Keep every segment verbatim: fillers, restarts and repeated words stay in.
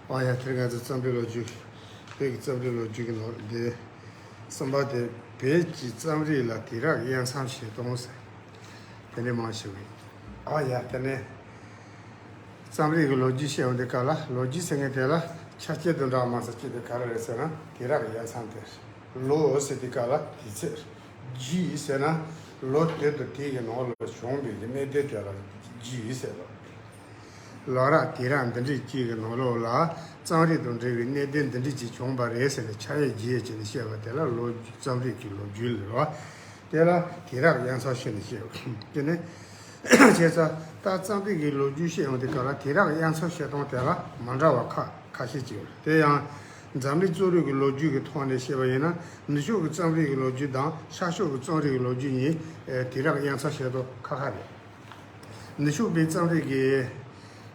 ཨ་ཡ། དེ་རིང་ང་ཚོ་རྩོམ་རིག་ལོ་རྒྱུས། བོད་ཀྱི་རྩོམ་རིག་ལོ་རྒྱུས་ཀྱི་ནང་འདི། གསུམ་པ་དེ། བོད་ཀྱི་རྩོམ་རིག་ལ་དུས་རབས་དབྱེ་མཚམས་བྱེད་སྟངས་ཟེར། དེ་འདྲ་མང་ཞིག་ཡོད། ཨ་ཡ། དེ་ནས། རྩོམ་རིག་གི་ལོ་རྒྱུས་བཤད་ཡོང་དུས་སྐབས་ལ། ལོ་རྒྱུས་ཟེར་མཁན་དེ་ལ་ཆ་བཅད་དུ་འདྲ་མ་ཟེར་གཅིག་དེ་ག་རེ་རེད་ཟེར་ན། དུས་རབས་དབྱེ་མཚམས་དེ་རེད། ལོ་ཟེར་དུས་སྐབས་ལ་དུས་ཚོད། རྒྱུས་ཟེར་ན། ལོ་དེ་དང་དེ་གི་ནང་ལ་བྱུང་བའི་གནད་དོན་དེ་ལ་རྒྱུས་ཟེར་ལ། ལོ་རབས་དུས་རབས་འདི་འདྲའི་གཅིག་གི་ནང་ལོགས་ལ་རྩོམ་རིག་དང་འབྲེལ་བའི་གནད་དོན་འདི་འདྲའི་གཅིག་བྱུང་བ་རེད་ཟེར་ནས་ཆ་ཡས་བརྒྱད་བྱས་ནས་བཤད་པ་དེ་ལ་ལོ་རྒྱུས། རྩོམ་རིག་གི་ལོ་རྒྱུས་ལ་རེད་བ། དེ་ལ་དུས་རབས་དབྱེ་མཚམས་ཕྱེ་ནས་བཤད། དེ་ནས་བྱས་ཙང་ད་རྩོམ་རིག་གི་ལོ་རྒྱུས་བཤད་ཡོང་དུས་སྐབས་ལ་དུས་རབས་དབྱེ་མཚམས་ཕྱེ་སྟངས་དེ་ལ་མ་འདྲ་བ་ཁ་ཁ་ཤས་ཅིག་ཡོད་རེད། དེ་ཡང་འཛམ་གླིང་རྩོམ་རིག་གི་ལོ་རྒྱུས་ཀྱི་ཐོག་ནས་བཤད་པ་ཡིན་ན། ནུབ་ཕྱོགས་ཀྱི་རྩོམ་རིག་གི་ལོ་རྒྱུས་དང་ཤར་ཕྱོགས་ཀྱི་རྩོམ་རིག་གི་ལོ་རྒྱུས་གཉིས། ཨེ། དུས་རབས་དབྱེ་མཚམས་ཕྱེ་སྟངས་ཁ་ཁ་རེད། ནུབ་ཕྱོགས་པའི་རྩོམ་རིག་གི་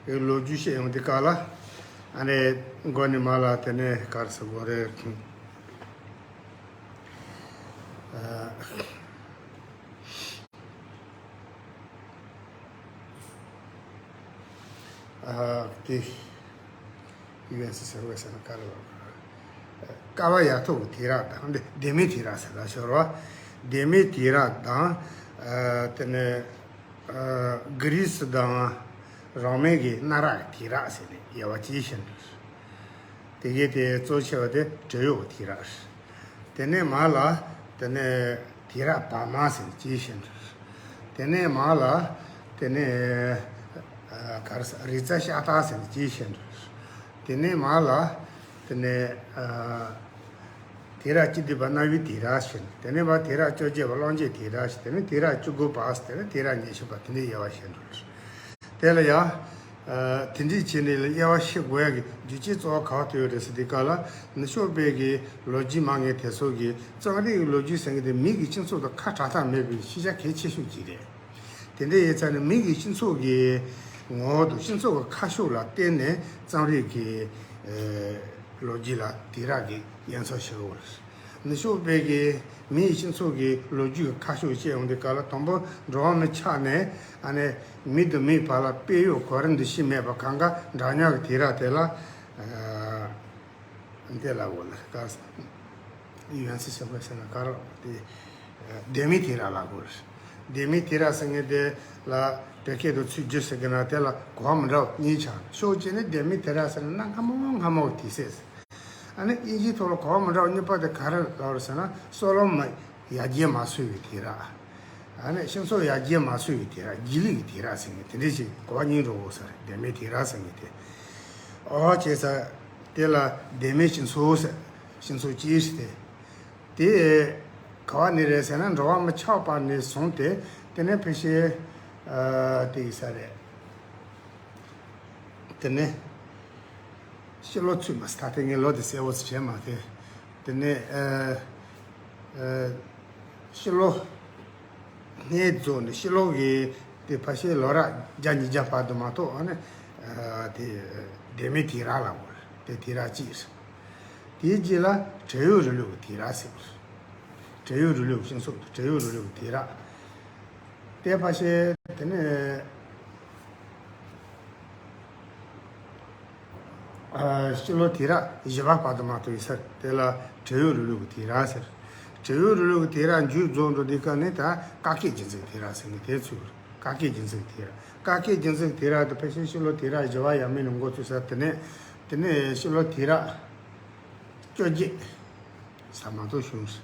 ལོ་རྒྱུས་བཤད་ཡོང་དུས་སྐབས་ལ། ཨ་ནི་མགོ་ནས་མར་ལ་དེ་ནས་ག་རེ་ཟེར་དགོས་རེད། ཨ། ཨ། དེ་ཡུ་ཨེན་སི་ཟེར་བས་ཟེར་ན་ག་རེ་ལབ་དགོས། ཀ་བ་ཡ་ཐོག་གི་དུས་རབས་དང་། འདི་ལྡེ་མིག་དུས་རབས་ཟེར་ལ་ཤོར་བ། ལྡེ་མིག་དུས་རབས་དང་། ཨ། དེ་ནས། ཨ། གྷི་རི་སི་དང་རོ་མའི་གི་གནའ་རབས་དུས་རབས་ཟེར་ནས་དབྱེ་བ་ཕྱེ་བཞིན་འདུག་དེ་གའི་དེ་གཙོ་ཆེ་བ་དེ་བྲན་གཡོག་དུས་རབས། དེ་ནས་མར་ལ་དེ་ནས་དུས་རབས་བར་མ་ཟེར་ནས་ཕྱེ་བཞིན་འདུག་དེ་ནས་མར་ལ་དེ་ནས། ཨ། ག་རེ་ཟེར། རིག་རྩལ་ཤ་སྟག་ཟེར་ནས་ཕྱེ་བཞིན་འདུག་དེ་ནས་མར་ལ་དེ་ནས། ཨ། དུས་རབས་བཅུ་བདུན་པ་གནའ་བོའི་དུས་རབས་ཟེར། དེ་ནས་མར་དུས་རབས་བཅོ་བརྒྱད་པ་གླང་རྒྱལ་དུས་རབས་ཟེར། དེ་ནས་དུས་རབས་བཅུ་དགུ་པ་ཟེར། དེ་ནས་དུས་རབས་ཉི་ཤུ་པ། དེ་འདྲའི་དབྱེ་བ་ཕྱེ་འགྲོ། དེ་ལ་ཡང་། ཨ། དེ་འདྲའི་བྱས་ནས་ལ་དབྱེ་བ་ཕྱེ་དགོས་ཡ་གི་རྒྱུ་རྐྱེན་གཙོ་བོ་ག་པར་ཐུག་ཡོད་རེད་ཟེར་དུས་སྐབས་ལ། ནུབ་ཕྱོགས་པའི་གི་ལོ་རྒྱུས་སྨྲ་མཁན་དེ་ཚོ་གིས་རྩོམ་རིག་གི་ལོ་རྒྱུས་ཟེར་མཁན་དེ་མི་གི་སྤྱི་ཚོགས་དང་ཁ་བྲལ་ཐབས་མེད་པའི་ཤེས་བྱ་གལ་ཆེ་ཤོས་ཅིག་རེད། དེ་འདྲ་ཡིན་ཙང་ནི་མི་གི་སྤྱི་ཚོགས་ཀྱི་ངོ་བོ་དང་སྤྱི་ཚོགས་ཀྱི་ཁ་ཕྱོགས་ལ་བརྟེན་ནས་རྩོམ་རིག་གི། ཨེ། ལོ་རྒྱུས་ལ་དུས་རབས་ཀྱི་དབྱེ་མཚམས་ཕྱེ་དགོས་རེད། ནུབ་ཕྱོགས་པའི་གི་མིའི་སྤྱི་ཚོགས་ཀྱི་ལོ་རྒྱུས་ཀྱི་ཁ་ཕྱོགས་བཤད་ཡོང་དུས་སྐབས་ལ། དང་པོ་འགྲོ་བ་མི་ཆགས་ནས། ཨ་ནི་མི་དང་མིའི་བར་ལ་སྤེལ་ཡུལ་གོ་རིམ་འདི་ཤེས་མེད་པ་གང་ག་འདྲ་མཉམ་གྱི་དུས་རབས་དེ་ལ། ཨ། འདི་ལ་འོ་ལ་ག་ཡུ་ཨེན་སི་ཟེར་བ་ཟེར་ན་ག་རེ་དེ། ལྡེ་མིག་དུས་རབས་ལ་གོ་རེད། ལྡེ་མིག་དུས་རབས་ཟེར་མཁན་དེ་ལ་བོད་སྐད་དུ་ཚུར་བསྒྱུར་ཟེར་གི་ན། དེ་ལ་གོ་བ་མི་འདྲ་བ་གཉིས་ཆགས། ཕྱོགས་གཅིག་ནས་ལྡེ་མིག་དུས་རབས་ཟེར་ན་སྔ་མོ་སྔ་མོ་གི་དུས་ཚོད་ཟེར། ཨ་ནི་དབྱིན་ཇིའི་ཐོག་ལ་གོ་བ་མི་འདྲ་བ་གཉིས་པ་དེ་ག་རེ་ལབ་རེད་ཟེར་ན། སོ་ལོ་མོན་ཡར་རྒྱས་མ་སོང་བའི་དུས་རབས། ཨ་ནི་སྤྱི་ཚོགས་ཡར་རྒྱས་མ་སོང་བའི་དུས་རབས། རྗེས་ལུས་ཀྱི་དུས་རབས་ཟེར་མཁན་དེ་འདྲ་ཞིག་གོ་བ་གཉིས་འགྲོ་གོ་ས་རེད། ལྡེ་མིག་དུས་རབས་ཟེར་མཁན་དེ། ཨོ། བྱས་ཙང་དེ་ལ་ལྡེ་མིག་སྤྱི་ཚོགས་ཟེར། སྤྱི་ཚོགས་སྤྱིའི་ཟེར་ཏེ། དེ་ག་བ་ནས་རེད་ཟེར་ན། འགྲོ་བ་མི་ཆགས་པ་ནས་བཟུང་སྟེ། དེ་ནས་ཕལ་ཆེར། ཨ། དེ་ཡིན་ས་རེད། དེ་ནས་ཕྱི་ལོ་ཚུད་མ་སོང་། ད་ལྟ་ངས་ལོ་དེ་གསལ་བོ་བྱས་མ་ཐལ། དེ་ནས། ཨ། ཨ། ཕྱི་ལོ། སྔོན་རྫོགས་ནས་ཕྱི་ལོ་གི་དེ་ཕལ་ཆེར་ལོ་རབས་བརྒྱ་ཉིས་བརྒྱ་བར་དུ་མ་གཏོགས། ཨ་ནི། ཨ། དེ་ལྡེ་མིག་དུས་རབས་ལ་གོ་རེད། དེ་དུས་རབས་གཅིག་རེད། དེའི་རྗེས་ལ་བྲན་གཡོག་རིང་ལུགས་ཀྱི་དུས་རབས་ཟེར་གོ་རེད། བྲན་གཡོག་རིང་ལུགས་སྤྱི་ཚོགས་དང་བྲན་གཡོག་རིང་ལུགས་ཀྱི་དུས་རབས། དེ་ཕལ་ཆེར་དེ་ནས། ཨ། ཕྱི་ལོ་དུས་རབས་བཞི་པ་བར་དུ་མ་གཏོགས་ཡིན་ས་རེད། དེ་ལ་བྲན་གཡོག་རིང་ལུགས་ཀྱི་དུས་རབས་ཟེར། བྲན་གཡོག་རིང་ལུགས་ཀྱི་དུས་རབས་མཇུག་རྫོགས་འགྲོ་དུས་སྐབས་ནས་ད་བཀག་སྐྱིལ་རྒྱུན་འཛིན་གྱི་དུས་རབས་ཟེར་ནས་དེ་ཚུད་པ་རེད། བཀག་སྐྱིལ་རྒྱུན་འཛིན་གྱི་དུས་རབས། བཀག་སྐྱིལ་རྒྱུན་འཛིན་གྱི་དུས་རབས་དེ་ཕལ་ཆེར་ཕྱི་ལོ་དུས་རབས་བཞི་པ་ཡས་མས་ནས་འགོ་ཚུགས་ས། དེ་ནས། དེ་ནས་ཕྱི་ལོ་དུས་རབས་བཅོ་བརྒྱད་ཙམ་མ་གཏོགས་བྱུང་།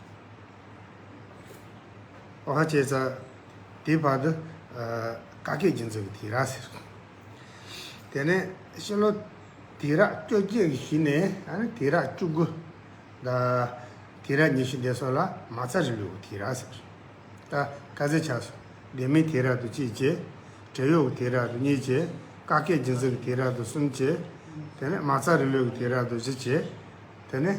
ཨོ། བྱས་ཙང་དེའི་བར་དུ། ཨ། བཀག་སྐྱིལ་རྒྱུན་འཛིན་གྱི་དུས་རབས་ཟེར། དེ་ནས་ཕྱི་ལོ་དུས་རབས་བཅོ་བརྒྱད་ཀྱི་གཞུག་ནས། ཨ་ནི་དུས་རབས་བཅུ་དགུ་དང་དུས་རབས་ཉི་ཤུ་དེ་ཚོ་ལ་མ་རྩ་རིང་ལུགས་ཀྱི་དུས་རབས་ཟེར། ད་ག་ཚོད་ཆགས་སོང་། ལྡེ་མིག་དུས་རབས་དེ་གཅིག་བྱས། བྲན་གཡོག་གི་དུས་རབས་དེ་གཉིས་བྱས། བཀག་སྐྱིལ་རྒྱུན་འཛིན་གྱི་དུས་རབས་དེ་གསུམ་བྱས། དེ་ནས་མ་རྩ་རིང་ལུགས་ཀྱི་དུས་རབས་དེ་བཞི་བྱས། དེ་ནས།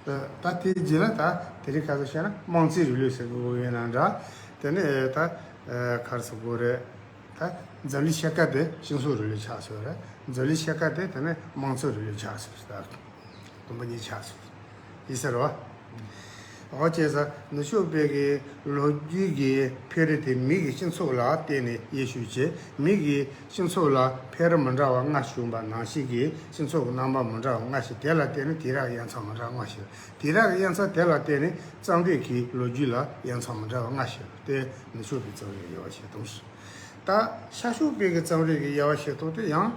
ད་དེའི་རྗེས་ལ་ད་དེ་རིང་ག་ཚོད་བཤད་ན་དམངས་གཙོའི་རིང་ལུགས་ཟེར་དགོས་ཡོད་ན་འདྲ། དེ་ནས་ད་ག་རེ་ཟེར་དགོས་རེད། ད་འཛམ་གླིང་ཕྱེད་ཀ་དེ་སྤྱི་ཚོགས་རིང་ལུགས་ཆགས་སོང་རེད། འཛམ་གླིང་ཕྱེད་ཀ་དེ་དེ་ནས་དམངས་གཙོའི་རིང་ལུགས་ཆགས་སོང་རེད། ད་དུམ་བུ་གཉིས་ཆགས་སོང་ཡིན་ཟེར་བ། འོ་བྱས་ཙང་ནུབ་ཕྱོགས་པའི་གི་ལོ་རྒྱུས་ཀྱི་འཕེལ་རིམ་དེ་མི་གི་སྤྱི་ཚོགས་ལ་བརྟེན་ནས་དབྱེ་ཞིབ་བྱས། མི་གི་སྤྱི་ཚོགས་ལ་འཕེལ་རིམ་མི་འདྲ་བ་ལྔ་བྱུང་བ་ནང་བཞིན་གྱི་སྤྱི་ཚོགས་ཀྱི་རྣམ་པ་མི་འདྲ་བ་ལྔ་ཞིག་དེ་ལ་བརྟེན་ནས་དུས་རབས་དབྱེ་མཚམས་མི་འདྲ་བ་ལྔ་ཞིག་དུས་རབས་དབྱེ་མཚམས་དེ་ལ་བརྟེན་ནས་རྩོམ་རིག་གི་ལོ་རྒྱུས་ལ་དབྱེ་མཚམས་མི་འདྲ་བ་ལྔ་ཞིག་དེ་ནུབ་ཕྱོགས་པའི་རྩོམ་རིག་དབྱེ་བ་ཞིག་དང་། ད་ཤར་ཕྱོགས་པའི་གི་རྩོམ་རིག་གི་དབྱེ་བ་ཞིག་དང་དེ་ཡང་།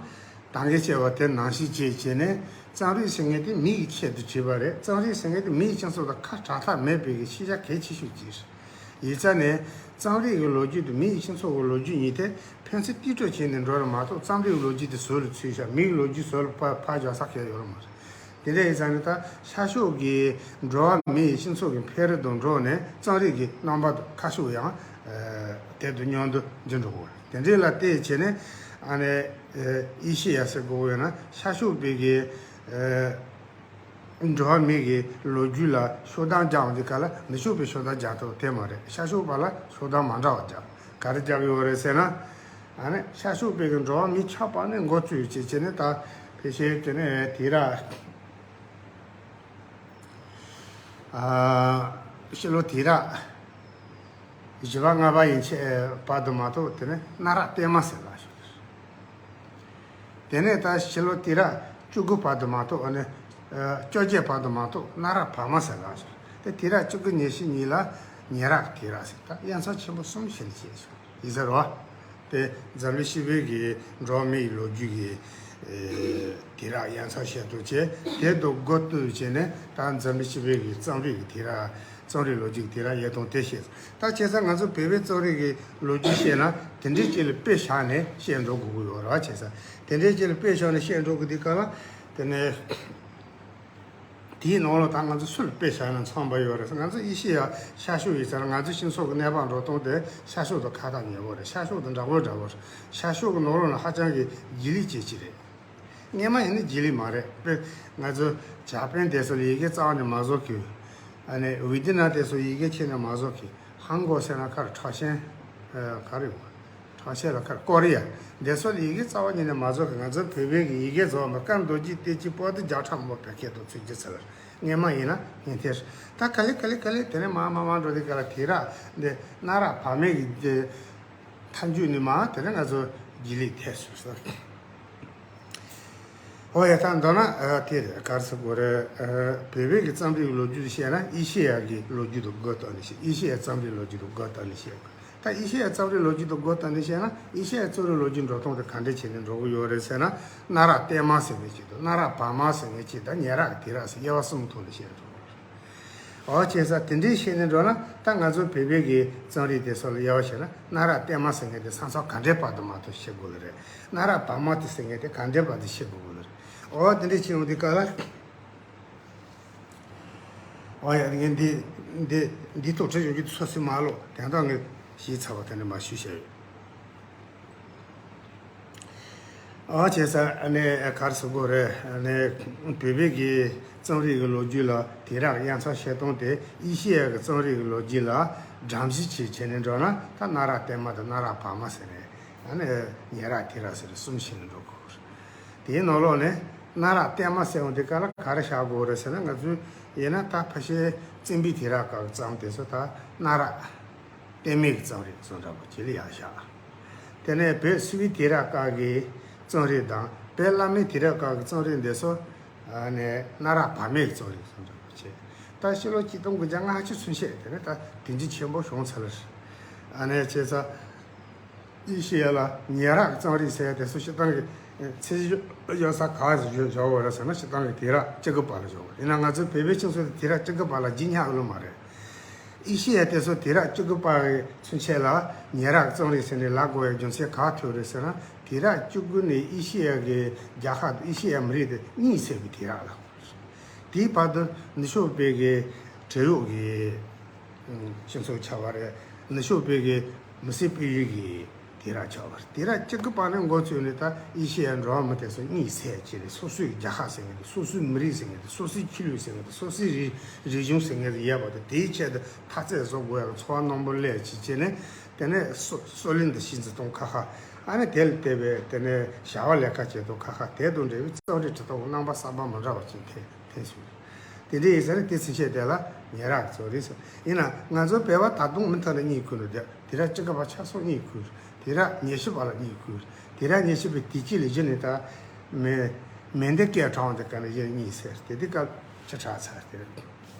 ད་གིན་བཤད་པ་དེ་ནང་བཞིན་བྱས་བྱས་ནས་རྩོམ་རིག་ཟེར་མཁན་དེ་མི་ཡི་ཆེད་དུ་བྲིས་པ་རེད། རྩོམ་རིག་ཟེར་མཁན་དེ་མི་ཡི་སྤྱི་ཚོགས་དང་ཁ་བྲལ་ཐབས་མེད་པའི་གི་ཤེས་བྱ་གལ་ཆེ་ཤོས་ཅིག་རེད། ཡིན་ཙང་ནས་རྩོམ་རིག་གི་ལོ་རྒྱུས་དེ་མི་ཡི་སྤྱི་ཚོགས་ཀྱི་ལོ་རྒྱུས་གཉིས་དེ་ཕན་ཚུན་བརྟུས་གྲོས་བྱས་ནས་འགྲོ་རེད་མ་གཏོགས། རྩོམ་རིག་གི་ལོ་རྒྱུས་དེ་ཟུར་ལ་ཚུད་བཞག་མི་ཡི་ལོ་རྒྱུས་ཟུར་ལ་ཕར་ཕར་བཞག་ས་གང་ཡང་ཡོད་མ་རེད། དེ་འདྲ་ཡིན་ཙང་ནས་ད་ཤར་ཕྱོགས་ཀྱི་འགྲོ་བ་མི་ཡི་སྤྱི་ཚོགས་ཀྱི་འཕེལ་རིམ་དང་འགྲོགས་ནས་རྩོམ་རིག་གི་རྣམ་པ་དང་ཁ་ཕྱོགས་ཡང་དེ་དང་མཉམ་དུ་འགྱུར་འགྲོ་གི་རེད། དེ་འདྲའི་ལ་བལྟས་བྱས་ནས་ཨ་ནི་ཨེ་ཨེ་ཤེ་ཡ་ཟེར་དགོས་ཡོད་ན་ཤར་ཕྱོགས་པའི་གི་ཨེ་འགྲོ་བ་མི་གི་ལོ་རྒྱུས་ལ་ཕྱོགས་བསྡོམས་རྒྱག་འདི་ག་ལ་ནུབ་ཕྱོགས་པའི་ཕྱོགས་བསྡོམས་རྒྱག་ཐུབ་དེ་མ་རེད། ཤར་ཕྱོགས་པ་ལ་ཕྱོགས་བསྡོམས་མ་འདྲ་བ་རྒྱག་ག་རེ་རྒྱག་ཡོད་རེད་ཟེར་ན། ཨ་ནི་ཤར་ཕྱོགས་པའི་གི་འགྲོ་བ་མི་ཆགས་པ་ནས་འགོ་བཙུགས་བྱས་བྱས་ནས་ད་ཕལ་ཆེར་དེ་ནས་དུས་རབས། ཨ་ཕྱི་ལོ་དུས་རབས་བཞི་པ་ལྔ་པ་ཡན་ཆད་བར་དུ་མ་གཏོགས་དེ་ནས་གནའ་རབས་བརྟན་མ་ཟེར་ལབ་ཞོག་དེ་ནས་ད་ཕྱི་ལོ་དུས་རབས་བཅུ་དགུ་བར་དུ་མ་གཏོགས་ཨ་ནི་ཨ་བཅོ་བརྒྱད་བར་དུ་མ་གཏོགས་གནའ་རབས་བར་མ་ཟེར་ལབ་ཞོག་དེ་དུས་རབས་བཅུ་དགུ་ཉེར་བཞི་གཉིས་ལ་ཉེ་རབས་དུས་རབས་ཟེར། ད་དབྱེ་མཚམས་ཆེན་པོ་གསུམ་ཞིག་བྱས་ཞོག་ཡིན་ས་རེད་བ། དེ་འཛམ་གླིང་སྤྱི་པའི་གི་འགྲོ་བ་མིའི་ལོ་རྒྱུས་ཀྱི་ཨེ་དུས་རབས་དབྱེ་མཚམས་བཤད་དུ་བྱས། དེ་དང་སྒོ་བསྟུན་བྱས་ནས་ད་འཛམ་གླིང་སྤྱི་པའི་གི་རྩོམ་རིག་གི་དུས་རབས། རྩོམ་རིག་ལོ་རྒྱུས་ཀྱི་དུས་རབས་དབྱེ་སྟངས་དེ་བཤད། ད་བྱས་ཙང་ང་ཚོ་བོད་པའི་རྩོམ་རིག་གི་ལོ་རྒྱུས་བཤད་ན་དེ་འདྲའི་ཅིག་ལ་དཔེ་བཞག་ནས་བཤད་འགྲོ་དགོས་ཀྱི་ཡོད་རེད་བ། བྱས་ཙང་དེ་འདྲའི་ཅིག་ལ་དཔེ་བཞག་ནས་བཤད་འགྲོ་དགོས་དུས་སྐབས་ལ་དེ་ནས། དེའི་ནང་ལ་ད་ང་ཚོ་སུ་ལ་དཔེ་བཞག་ན་འཚམས་པ་ཡོད་རེད། ང་ཚོ་ཨེ་ཤེ་ཡ་ཤར་ཕྱོགས་ཡིན་ཙང་ང་ཚོའི་སྤྱི་ཚོགས་ཀྱི་གནས་བབ་འགྲོ་སྟངས་དེ་ཤར་ཕྱོགས་དང་ཁ་ཐག་ཉེ་བོ་རེད། ཤར་ཕྱོགས་དང་འདྲ་བོ་འདྲ་བོ་རེད། ཤར་ཕྱོགས་ཀྱི་ནང་ལོགས་ལ་ཧ་ཅང་གི་རྗེས་ལུས་ཅན་ཅིག་རེད། སྔན་མ་ཡིན་ན་རྗེས་ལུས་མ་རེད། དཔེ་ང་ཚོ་ཇ་པན་དེ་ཚོ་ལ་ཡི་གེ་རྩ་བ་ནས་མ་བཟོ་གི། ཨ་ནི་ཝི་ཏི་ནམ་དེ་ཚོ་ཡི་གེ་ཁྱེར་ནས་མ་བཟོ་གི། ཧང་གོ་ཟེར་ན་ག་རེ། ཁྲའོ་ཞན། ཨ་ག་རེ་ཡོད། ཁྲའོ་ཞན་ལ་ག་རེ། ཀོ་རི་ཡ། འདི་ཚོ་ལ་ཡི་གེ་རྩ་བ་ཉིད་ནས་མ་བཟོ་གི། ང་ཚོ་བོད་པའི་གི་ཡི་གེ་བཟོ་བ་མ་ཀར་རྡོ་རྗེ་གཏེར་གྱི་པོ་ཏི་བརྒྱ་ཕྲག་མང་པོ་བོད་སྐད་དུ་ཚུར་བསྒྱུར་ཚར། སྔན་མ་ཡིན་ན་ཡིན་ཐལ། ད་ག་ལེ་ག་ལེ་ག་ལེ་དེ་ནས་མར་མར་མར་འགྲོ་དུས་སྐབས་ལ་དུས་རབས་འདི་གནའ་རབས་བར་མའི་གི་འདི་མཐའ་མཇུག་ནས་མར་དེ་ནས་ང་ཚོ་རྗེས་ལུས་ཐེབས་སོང་ཟེར། ཨོ་ཡ། ད་མདོར་ན་ཨ་དེ་རེད། ག་རེ་ཟེར་དགོས་རེད། ཨ་བོད་པའི་གི་རྩོམ་རིག་ལོ་རྒྱུས་དེ་བཤད་ན་ཨེ་ཤེ་ཡ་གི་ལོ་རྒྱུས་དང་སྒོ་བསྟུན་ནས་བཤད། ཨེ་ཤེ་ཡ་རྩོམ་རིག་ལོ་རྒྱུས་དང་སྒོ་བསྟུན་ནས་བཤད། ད་ཨེ་ཤེ་ཡ་རྩོམ་རིག་ལོ་རྒྱུས་དང་སྒོ་བསྟུན་ནས་བཤད་ན་ཨེ་ཤེ་ཡ་རྩོམ་རིག་ལོ་རྒྱུས་འགྲོ་སྟངས་དེ་ག་འདྲ་བྱས་ནས་འགྲོ་གི་ཡོད་རེད་ཟེར་ན། གནའ་རབས་བརྟན་མ་ཟེར་མཁན་གཅིག་དང་། གནའ་རབས་བར་མ་ཟེར་མཁན་གཅིག་དང་། ཉེ་རབས་དུས་རབས་ཟེར། དབྱེ་བ་གསུམ་ཐོག་ནས་བཤད་འགྲོ་གི་རེད། འོ་བྱས་ཙང་དེ་འདྲའི་བཤད་ནས་འགྲོ་ན་ད་ང་ཚོ་བོད་པའི་གི་རྩོམ་རིག་དེ་ཚོ་ལ་དབྱེ་བ་བཤད་ན་གནའ་རབས་བརྟན་མ་ཟེར་མཁན་དེ་ས་མཚམས་ག་འདྲའི་བར་དུ་མ་གཏོགས་བཤད་དགོས་ལ་རེད། གནའ་རབས་བར་མ་དེ་ཟེར་མཁན་དེ་ག་འདྲའི་བར་དུ་བཤད་དགོས་ལ་རེད། འོ་དེ་འདྲའི་བྱས་ཡོང་དུས་སྐབས་ལ། འོ་ཡ། ངས་འདི་འདི་འདི་ཐོག་བྲིས་ཡོང་རྒྱུ་སོ་སོའི་མ་ལོ་དོན་དག་ངས་ཞིག་ཚར་བ་དེ་འདྲ་མ་ཞུས་བཤད་ཡོད། ཨ་བྱས་ཙང་ཨ་ནི་ག་རེ་ཟེར་དགོས་རེད། ཨ་ནི་བོད་པའི་གི་རྩོམ་རིག་གི་ལོ་རྒྱུས་ལ་དུས་རབས་དབྱེ་མཚམས་བཤད་སྟངས་དེ་ཨེ་ཤེ་ཡ་གི་རྩོམ་རིག་གི་ལོ་རྒྱུས་ལ་འགྲམ་གཞི་བྱས་བྱས་ནས་འགྲོ་ན་ད་གནའ་རབས་བརྟན་མ་དང་གནའ་རབས་བར་མ་ཟེར་ནས། ཨ་ནི་ཉེ་རབས་དུས་རབས་ཟེར་གསུམ་བྱས་ནས་འགྲོ་དགོས་རེད། དེའི་ནང་ལོགས་ནས་གནའ་རབས་བརྟན་མ་ཟེར་བ་འདི་ག་ལ་ག་རེ་བཞག་དགོས་རེད་ཟེར་ན། ང་ཚོའི་ཡིན་ན་ད་ཕལ་ཆེར་བཙན་པོའི་དུས་རབས་སྐབས་ཀྱི་རྩོམ་དེ་ཚོ་ད་གནའ་རབས་བརྟན་མའི་རྩོམ་རིག་བཟོ་འདྲ་པོ་ཅིག་ལ་ཡར་བཞག་དེ་ནས་བོད་སིལ་བུའི་དུས་རབས་སྐབས་ཀྱི་རྩོམ་རིག་དང་བོད་བླ་མའི་དུས་རབས་སྐབས་ཀྱི་རྩོམ་རིག་འདི་ཚོ་ཨ་ནི་གནའ་རབས་བར་མའི་རྩོམ་རིག་བཟོ་འདྲ་པོ་བྱས། ད་ཕྱི་ལོ་ཆིག་སྟོང་དགུ་བརྒྱ་ལྔ་བཅུ་ཚུན་ཆད་དེ་ནས་ད་དུས་འགྱུར་ཆེན་པོ་བྱུང་ཚར་ལ། ཨ་ནི་བྱས་ཙང་། ཨེ་ཤེ་ཡ་ལ་ཉེ་རབས་རྩོམ་རིག་ཟེར་ཡ་དེ་ཚོ་སྤྱིར་བཏང་གི་ཚད་གཞི་ཡོད་ས་ག་ཟིག་བཞག་ཡོད་རེད་ཟེར་ན། སྤྱིར་བཏང་གི་དུས་རབས་བཅུ་དགུ་པ་ལ་བཞག་ཡོད། ཡིན་ན་ང་ཚོའི་བོད་པའི་སྤྱི་ཚོགས་དེ་དུས་རབས་བཅུ་དགུ་པ་ལ་བརྗེ་ཉག་ཡོད་མ་རེད། ཨེ་ཤེ་ཡ་དེ་ཚོ་དུས་རབས་བཅུ་དགུ་པ་གི་ཚུན་ཆད་ལ་ཉེ་རབས་རྩོམ་རིག་ཟེར་ནས་ལབ་དགོས་ཡ་རྒྱུ་མཚན་ག་ཐུག་རེད་ཟེར་ན། དུས་རབས་བཅུ་དགུ་ནས་ཨེ་ཤེ་ཡ་གི་རྒྱལ་ཁབ་དང་ཨེ་ཤེ་ཡ་མི་རིགས་དེ་གཉིད་སད་པའི་དུས་རབས་ལ། དེའི་བར་དུ་ནུབ་ཕྱོགས་པའི་གི་བྲན་གཡོག་གི་སྤྱི་ཚོགས་ཆགས་པ་རེད། ནུབ་ཕྱོགས་པའི་གི་མི་སེར་སྤེལ་ཡུལ་གྱི་དུས་རབས་ཆགས་པ་རེད། དུས་རབས་བཅུ་དགུ་པ་ནས་འགོ་བཙུགས་ནས་ད་ཨེ་ཤེ་ཡའི་འགྲོ་བ་མི་དེ་ཚོ་གཉིད་སད་བྱས་ནས། སོ་སོའི་རྒྱལ་ཁབ་ཟེར་མཁན་དེ། སོ་སོའི་མི་རིགས་ཟེར་མཁན་དེ། སོ་སོའི་ཆོས་ལུགས་ཟེར་མཁན་དེ། སོ་སོའི་རིག་རིག་གཞུང་ཟེར་མཁན་དེ་ཡོད་པ་དང་། དེའི་ཆེད་དུ་འཐབ་རྩོད་བཟོ་དགོས་ཡ་ལ་ཚོར་བ་རྣོན་པོ་སླེབས་བྱས་བྱས་ནས། དེ་ནས་སོ་སོ་ལན་དང་ཤིང་རྩི་སྟོང་ཁ་ཁ། ཨ་ནི་དེ་ལ་བལྟས་པའི་དེ་ནས་བྱ་བ་ལས་ཀ་བྱེད་སྟངས་ཁ་ཁ། དེ་དང་འབྲེལ་བའི་རྩོམ་རིག་འབྲི་སྟངས་རྣམ་པ་གསར་པ་མི་འདྲ་བ་ཅིག་ཐོན་ཐོན་སོང་། དེ་འདྲ་ཡིན་ཙང་ནི་དེ་ཚུན་ཆད་དེ་ལ་ཉེ་རགས་ཀྱི་རྩོད་རིགས་ཟེར། ཡིན་ན་ང་ཚོ་བོད་པ་ད་དུང་མུ་མཐུད་ནས་གཉིད་ཁུག་ནས་བསྡད། དེ་ར་སྤྱི་ཁ་པ་ཆ་སོགས་གཉིད་ཁུག། དེ་ར་ཉེར་ཞི་པ་ལ་གཉིད་ཁུག། དེ་ར་ཉེར་ཞི་པའི་དུས་དཀྱིལ་ལ་གཞི་ནས་ད་མེ་མེ་མདའི་སྐད་གྲགས་འོང་དེ་ག་ནས་གཞི་གཉིད་སད། དེ་དུས་སྐབས་ཆུ་ཁྲག་ཚར་དེ་རེད།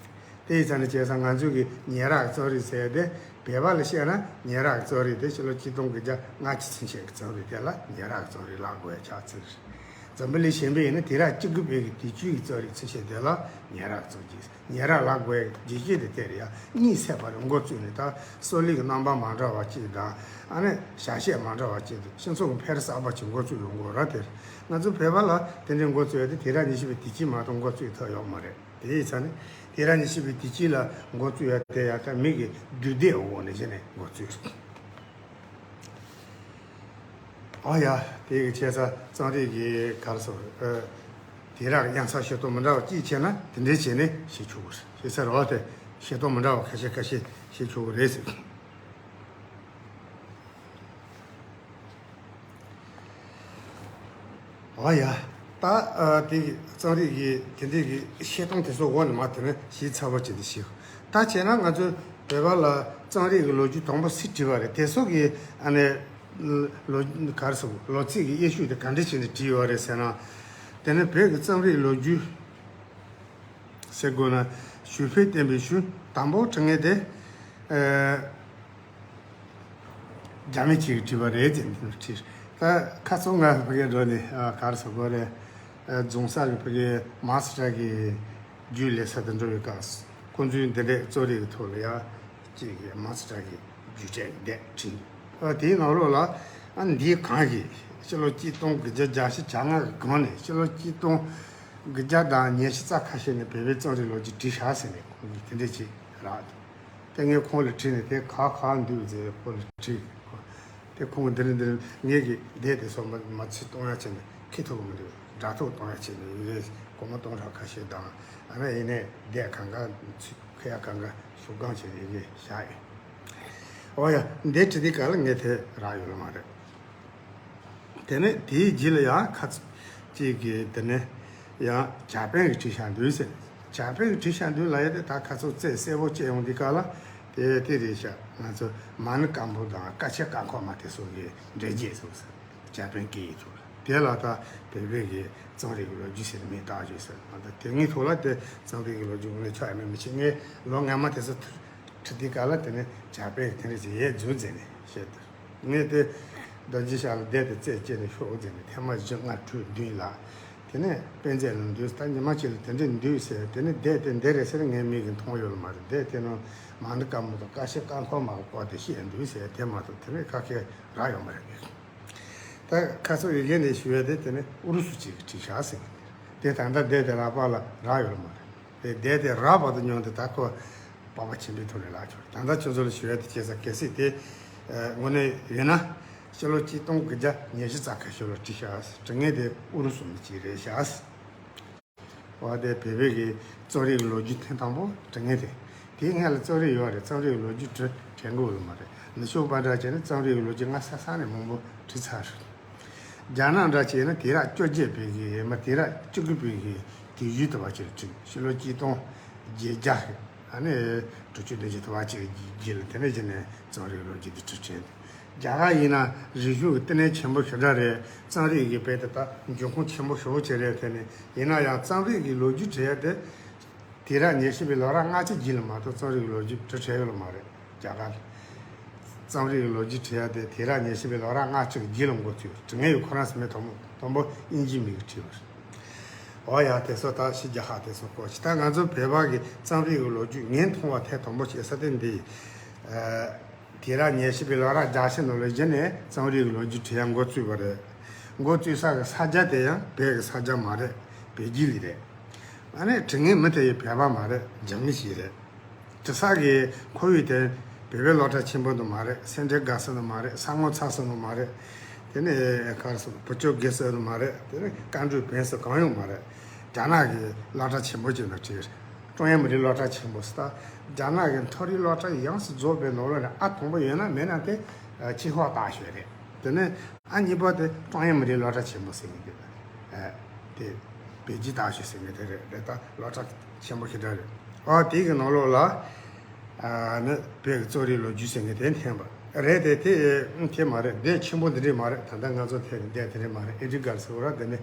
དེ་ཡི་ཚ་ནས་བྱས་ཙང་ང་ཚོས་ཀྱི་ཉེ་རགས་རྩོད་རིགས་ཟེར་ཏེ། བོད་པ་ལ་བཤད་ན་ཉེ་རགས་རྩོད་རིགས་དེ་ཕྱི་ལོ་གཅིག་སྟོང་དགུ་བརྒྱ་ལྔ་བཅུ་ཚུན་ཆད་ཀྱི་རྩོད་རིགས་དེ་ལ་ཉེ་རགས་རྩོད་རིགས་ལབ་དགོས་ཡ་ཆགས་ཚུལ་རེད། འཛམ་བུ་གླིང་གཞན་པ་ཡིན་ན་དུས་རབས་བཅུ་དགུ་པའི་གི་དུས་དཀྱིལ་གྱི་རྩོད་རིགས་ཚུན་ཆད་དེ་ལ་ཉེ་རགས་རྩོད་རིགས། ཉེ་རགས་ལབ་དགོས་ཡ་རྒྱུ་རྐྱེན་དེ་དེ་རེད་ཡ། གཉིད་སད་པ་རེད། འགོ་བཙུགས་ནས་ད་སྲོག་ལུས་ཀྱི་རྣམ་པ་མ་འདྲ་བ་གཅིག་དང་། ཨ་ནི་བྱ་བྱེད་མ་འདྲ་བ་གཅིག་དང་། སྤྱི་ཚོགས་ཀྱི་འཕེལ་རིམ་གསར་པ་གཅིག་འགོ་བཙུགས་ཡོང་གི་རེད་དེ། ང་ཚོ་བོད་པ་ལ་དེ་འདྲའི་འགོ་བཙུགས་ཡ་དེ་དུས་རབས་ཉེར་ཞི་པའི་དུས་དཀྱིལ་མ་གཏོགས་འགོ་བཙུགས་ཐུབ་ཡོད་མ་རེད། དེ་ཡིན་ཙང་ནི་དུས་རབས་ཉེར་ཞི་པའི་དུས་དཀྱིལ་ལ་འགོ་བཙུགས་ཡ་དེ་ཡ་ད་མི་གི་བདུད་སྡེ་འོག་ནས་གཞི་ནས་འགོ་བཙུགས། ཨ་ཡ། དེ་གི་བྱས་ཙང་རྩོམ་རིག་གི་ག་རེ་ཟེར། ཨ། དུས་རབས་དབྱངས་འཚབ་ཤེས་རྟོགས་མི་འདྲ་བ་གཅིག་བྱས་ན་དེ་འདྲའི་བྱས་ནས་བྱེད་ཆོག་གི་རེད། བྱས་ཚར་བ་དེ་ཤེས་རྟོགས་མི་འདྲ་བ་ཁ་ཤས་ཁ་ཤས་བྱེད་ཆོག་གི་རེད་ཟེར། ཨོ་ཡ། ད་ཨ་དེ་གི་རྩོམ་རིག་གི་དེ་འདྲའི་གི་བཤད་སྟངས་དེ་ཚོ་འོག་ནས་མར་དེ་ནས་ཞིབ་ཚགས་པོ་བྱས་ཏེ་ཞུ། ད་བྱས་ན་ང་ཚོའི་བོད་པ་ལ་རྩོམ་རིག་གི་ལོ་རྒྱུས་དང་པོ་སུས་བྲིས་པ་རེད། དེ་ཚོ་གི་ཨ་ནི་ལོ་ག་རེ་ཟེར། ལོ་ཚིགས་ཀྱི་དབྱེ་ཞིབ་དེ་ག་འདྲ་བྱས་ནས་བྲིས་ཡོད་རེད་ཟེར་ན། དེ་ནི་བོད་ཀྱི་རྩོམ་རིག་ལོ་རྒྱུས་ཟེར་དགོས་ན། ཞུ་ཕན་བསྟན་པའི་ཞུ་དང་པོ་བྲི་མཁན་དེ་ཨ། རྒྱ་མི་གཅིག་གིས་བྲིས་པ་རེད་ཟེར་ནས་བྲིས། ད་ཁ་སང་ང་ཕ་གིར་འགྲོ་ནས་ཨ་ག་རེ་ཟེར་དགོས་རེད། ཨ་རྫོང་སར་གྱི་ཕ་གིའི་མ་སི་ཏྲ་གི་རྒྱུགས་ལས་ས་དེར་འགྲོ་བའི་སྐབས་སུ་ཁོང་ཚོས་འདི་འདྲའི་རྩོམ་རིག་གི་ཐོག་ལ་ཡ་གཅིག་གི་མ་སི་ཏྲ་གི་རྒྱུགས་སྤྲད་ཀྱི་འདས་བྲིས། ཨ་དེའི་ནང་ལོགས་ལ་ཨ་འདིའི་གང་གིས་ཕྱི་ལོ་གཅིག་སྟོང་དགུ་བརྒྱ་བརྒྱད་ཅུ་གྱ་ལྔ་གི་གོང་ནས་ཕྱི་ལོ་གཅིག་སྟོང་དགུ་བརྒྱ་དང་ཉི་ཤུ་རྩ་ཁ་ཤས་ནས་བོད་པའི་རྩོམ་རིག་ལོ་རྒྱུས་བྲིས་ཤག་ཟེར་ནས་ཁོང་གིས་དེ་འདྲས་ཅིག་རག་འདུག་དེ་ངས་ཁོང་ལ་དྲིས་ནས་དེ་ག་ག་འདུག་ཟེར། ཁོང་ལ་དྲིས། དེ་ཁོང་གིས་འདི་རེད་འདི་རེད། ངས་ཀྱི་འདས་དེ་སོགས་མ་མ་ཚིག་གཏོང་ཡ་བྱས་ནས་ཁེ་ཐོག་མི་འདུག་དྲ་ཐོག་གཏོང་ཡ་བྱས་ནས་ཡི་གེ་སྒོར་མོ་སྟོང་ཕྲག་ཁ་ཤས་དང་། ཨ་ནི་ཡིན་ནའི་འདས་གང་ག་ཚིག་ཁེ་ཡ་གང་ག་ཤོག་གང་བྱས་ནས་ཡི་གེ་བཞག་ཡོད། ཨོ་ཡ། འདས་བྲིས་དུས་ག་ལ་ངས་དེ་རག་ཡོད་ལ་མ་རེད། དེ་ནས་དེའི་རྗེས་ལ་ཡང་ཁ་ཚ་གཅིག་གིས་དེ་ནས་ཡང་ཇ་པན་གྱིས་བྲིས་བཞག་འདུག་ཟེར། ཇ་པན་གྱིས་བྲིས་བཞག་འདུག་ལབ་ཡ་དེ་ད་ཁ་ཚ་གཅིག་གསལ་པོ་བྱས་ཡོང་དུས་ག་ལ་དེ་དེ་རེད་ཤག་ང་ཚོ་མ་ཎི་བཀའ་འབུམ་དང་བཀའ་ཆེན་བཀའ་འཁོར་མ་དེ་ཚོ་གི་འགྲེལ་བརྗོད་ཚོ་ཟེར། ཇ་པན་སྐད་ཡིག་ཚོ་ལ། དེ་ལ་ད་བོད་པའི་གི་རྩོམ་རིག་གི་ལོ་རྒྱུས་ཟེར་ནས་མིང་བཏགས་བྱས་ཟེར། ང་ད་དེ་སྔའི་ཐོག་ལ་དེ་རྩོམ་རིག་གི་ལོ་རྒྱུས་ངོས་ཆགས་ཡ་མེད། མི་ཤེས། ངས་ལོ་སྔ་མ་དེ་ཚོ་ཐུ་ཁྲིད་དུས་ག་ལ་དེ་ནས་ཇ་པན་དེ་འདྲ་ཅིག་ཡས་རྫུན་མཛད་ནས་བཤད་དོ། ངས་དེ་རྡོ་རྗེ་ཤར་ལ་བསྡད་དེ་རྩད་བཅད་ནས་ཤོག་ཟེར་ནས་ཐེངས་མ་བཞི་ལྔ་དྲུག་བདུན་ལ། དེ་ནས་དཔེ་མཛོད་ལ་འདུག་ད་ཉི་མ་གཅིག་ལ་དེ་འདྲ་འདུག་ཟེར། དེ་ནས་བསྡད་དེ་འདི་རེད་ཟེར་ངའི་མིག་གིས་མཐོང་ཡོད་ལ་མ་རེད། བསྡད་དེ་ནང་མ་ཎི་བཀའ་འབུམ་དང་བཀའ་ཆེན་བཀའ་འཁོར་མ་གི་སྐོར་དེ་བཤད་འདུག་ཟེར། དེ་མ་གཏོགས་དེ་ནས་ཁ་སྐད་རག་ཡོད་མ་རེད། ད་ཁ་སང་ཡི་གེ་ནས་ཞུ་ཡས་དེ་དེ་ནས་ཨུ་རུ་སུ་གཅིག་གིས་བྲིས་ཤག་ཟེར་གི་རེད། དེ་ད་ལྟ་བསྡད་དེ་ལག་པ་ལ་རག་ཡོད་ལ་མ་རེད། དེ་བསྡད་དེ་རག་བར་དུ་ཉོན་དེ་ད་ཁོ་པགས་པ་ཆེན་པོའི་ཐོག་ནས་ལག་ཆོག་ད་ལྟ་ཁྱོད་ཚོ་ལ་ཞུ་ཡ་དེ་བྱས་ཙང་གལ་སྲིད་དེ་དངོས་གནས་ཡོད་ན་ཕྱི་ལོ་གཅིག་སྟོང་དགུ་བརྒྱ་ཉི་ཤུ་རྩ་ཁ་ཤས་ལ་བྲིས་ཤག་དྲི་ངན་དེ་ཨུ་རུ་སུ་མི་གཅིག་རེད་ཤག་འོ་དེ་བོད་པའི་གི་རྩོམ་རིག་གི་ལོ་རྒྱུས་ཐེངས་དང་པོ་དྲི་ངན་དེ། དེའི་སྔོན་ལ་རྩོམ་རིག་ཡོད་རེད། རྩོམ་རིག་གི་ལོ་རྒྱུས་བྲི་དྲན་གི་ཡོད་ལ་མ་རེད། ནུབ་ཕྱོགས་པ་འདྲ་བྱས་ན་རྩོམ་རིག་གི་ལོ་རྒྱུས་སྔ་ས་ས་ནས་མང་པོ་བྲིས་ཚར་རེད། རྒྱ་ནག་འདྲ་བྱས་ན་དུས་རབས་བཅོ་བརྒྱད་པའི་གི་མ་དུས་རབས་བཅུ་དགུ་པའི་གི་དུས་རྒྱུན་དུ་བ་ཅིག་ལ་བྲིས། ཕྱི་ལོ་གཅིག་སྟོང་བརྒྱད་བརྒྱ་ཨ་ནི་དྲུག་ཅུ་བདུན་ཅུ་དུ་བ་ཅིག་གི་རྗེས་ལ་དེ་ནས་གཞི་ནས་རྩོམ་རིག་ལོ་རྒྱུས་འདི་བྲིས་བྲིས། རྒྱ་གར་ཡིན་ན་རིག་གཞུང་གི་བསྟི་གནས་ཆེན་པོ་ཞེ་དྲག་རེད། རྩོམ་རིག་གི་དཔེ་དེ་ད་འབྱུང་ཁུངས་ཆེན་པོ་ཞེ་པོ་ཅིག་རེད། དེ་ནས་ཡིན་ན་ཡང་རྩོམ་རིག་གི་ལོ་རྒྱུས་བྲིས་ཡ་དེ་དུས་རབས་ཉེར་བཞི་པའི་ལོ་རབས་ལྔ་བཅུ་རྗེས་ལ་མ་གཏོགས་རྩོམ་རིག་གི་ལོ་རྒྱུས་བྲིས་བྲིས་ཡོད་ལ་མ་རེད། རྒྱ་གར་རྩོམ་རིག་གི་ལོ་རྒྱུས་བྲིས་ཡ་དེ་དུས་རབས་ཉེར་བཞི་པའི་ལོ་རབས་ལྔ་བཅུ་རྗེས་ལ་འགོ་བཙུགས། དྲི་ངན་ཡོད་ཁོ་རང་ཚོ་མི་དང་པོ་དང་པོ་དབྱིན་ཇིའི་མི་གིས་བྲིས་པ་རེད། འོ་ཡ། དེ་ཚོ་ད་ཕྱི་རྒྱལ་ཁག་དེ་ཚོ་སྐོར་ཞིག་ད་ང་ཚོ་བོད་པ་གི་རྩོམ་རིག་གི་ལོ་རྒྱུས་ངས་མཐོང་བ་ཐད་དང་པོ་བཤད་ས་དེ་འདི་ཡིན། དུས་རབས་ཉེར་བཞི་པའི་ལོ་རབས་བརྒྱད་ཅུ་ནང་ལ་གཞི་ནས་རྩོམ་རིག་གི་ལོ་རྒྱུས་བྲིས་ཡ་འགོ་བཙུགས་པ་རེད། འགོ་བཙུགས་ས་གི་ས་ཆ་དེ་ཡང་བོད་ཀྱི་ས་ཆ་མ་རེད། བལ་ཇི་ལི་རེད། ཨ་ནི་དྲི་ངན་མི་དེ་ཡི་བོད་པ་མ་རེད། རྒྱ་མི་ཞིག་རེད། བྲིས་ས་གི་ཁོར་ཡུག་དེ་བོད་པའི་སློབ་གྲྭ་ཆེན་པོ་དུ་མ་རེད། སེ་འབྲས་དགའ་ས་དུ་མ་རེད། ས་ངོ་ཚ་ས་དུ་མ་རེད། དེ་ནས་ག་རེ་ཟེར། བུ་ཆོས་དགེ་ས་དུ་མ་རེད། དེ་ནས་བཀའ་འགྲུལ་བན་ས་གང་ཡོང་མ་རེད། རྒྱ་ནག་གི་སློབ་གྲྭ་ཆེན་པོ་ཅིག་ནང་བྲིས། ཀྲུང་དབྱང་མི་རིགས་སློབ་གྲྭ་ཆེན་པོ་ཟེར། ད་རྒྱ་ནག་གི་མཐོ་རིམ་སློབ་གྲྭ་ཡོངས་སུ་རྫོགས་པའི་ནང་ལོགས་ནས་ཨ་དང་པོ་ཡོད་ན་མེད་ན་དེ་ཆིན་ཧྭ་大学རེད། དེ་ནས་ཨ་གཉིས་པ་དེ་ཀྲུང་དབྱང་མི་རིགས་སློབ་གྲྭ་ཆེན་པོ་ཟེར་གི་འདུག་ཨ་དེ་ བོད་རྗེ་དར་ཤོས་ཟེར་མཁན་དེ་རེད། རེད་ད་སློབ་གྲྭ་ཆེན་པོ་ཞེ་དྲག་རེད། ཨ་དེ་གི་ནང་ལོགས་ལ་ཨ་ནི་བོད་ཀྱི་རྩོམ་རིག་ལོ་རྒྱུས་ཟེར་མཁན་དེ་འཐེན་པ་རེད་དེ། དེ་དེ་མ་རེད། དེ་ཆེན་པོ་འདི་འདྲས་མ་རེད། ད་ལྟ་ང་ཚོ་ཐད་ཀྱི་འདི་དེ་འདྲས་མ་རེད། ཨེ་ཌི་གར་ཟེར་བ་ར་དེ་ནི་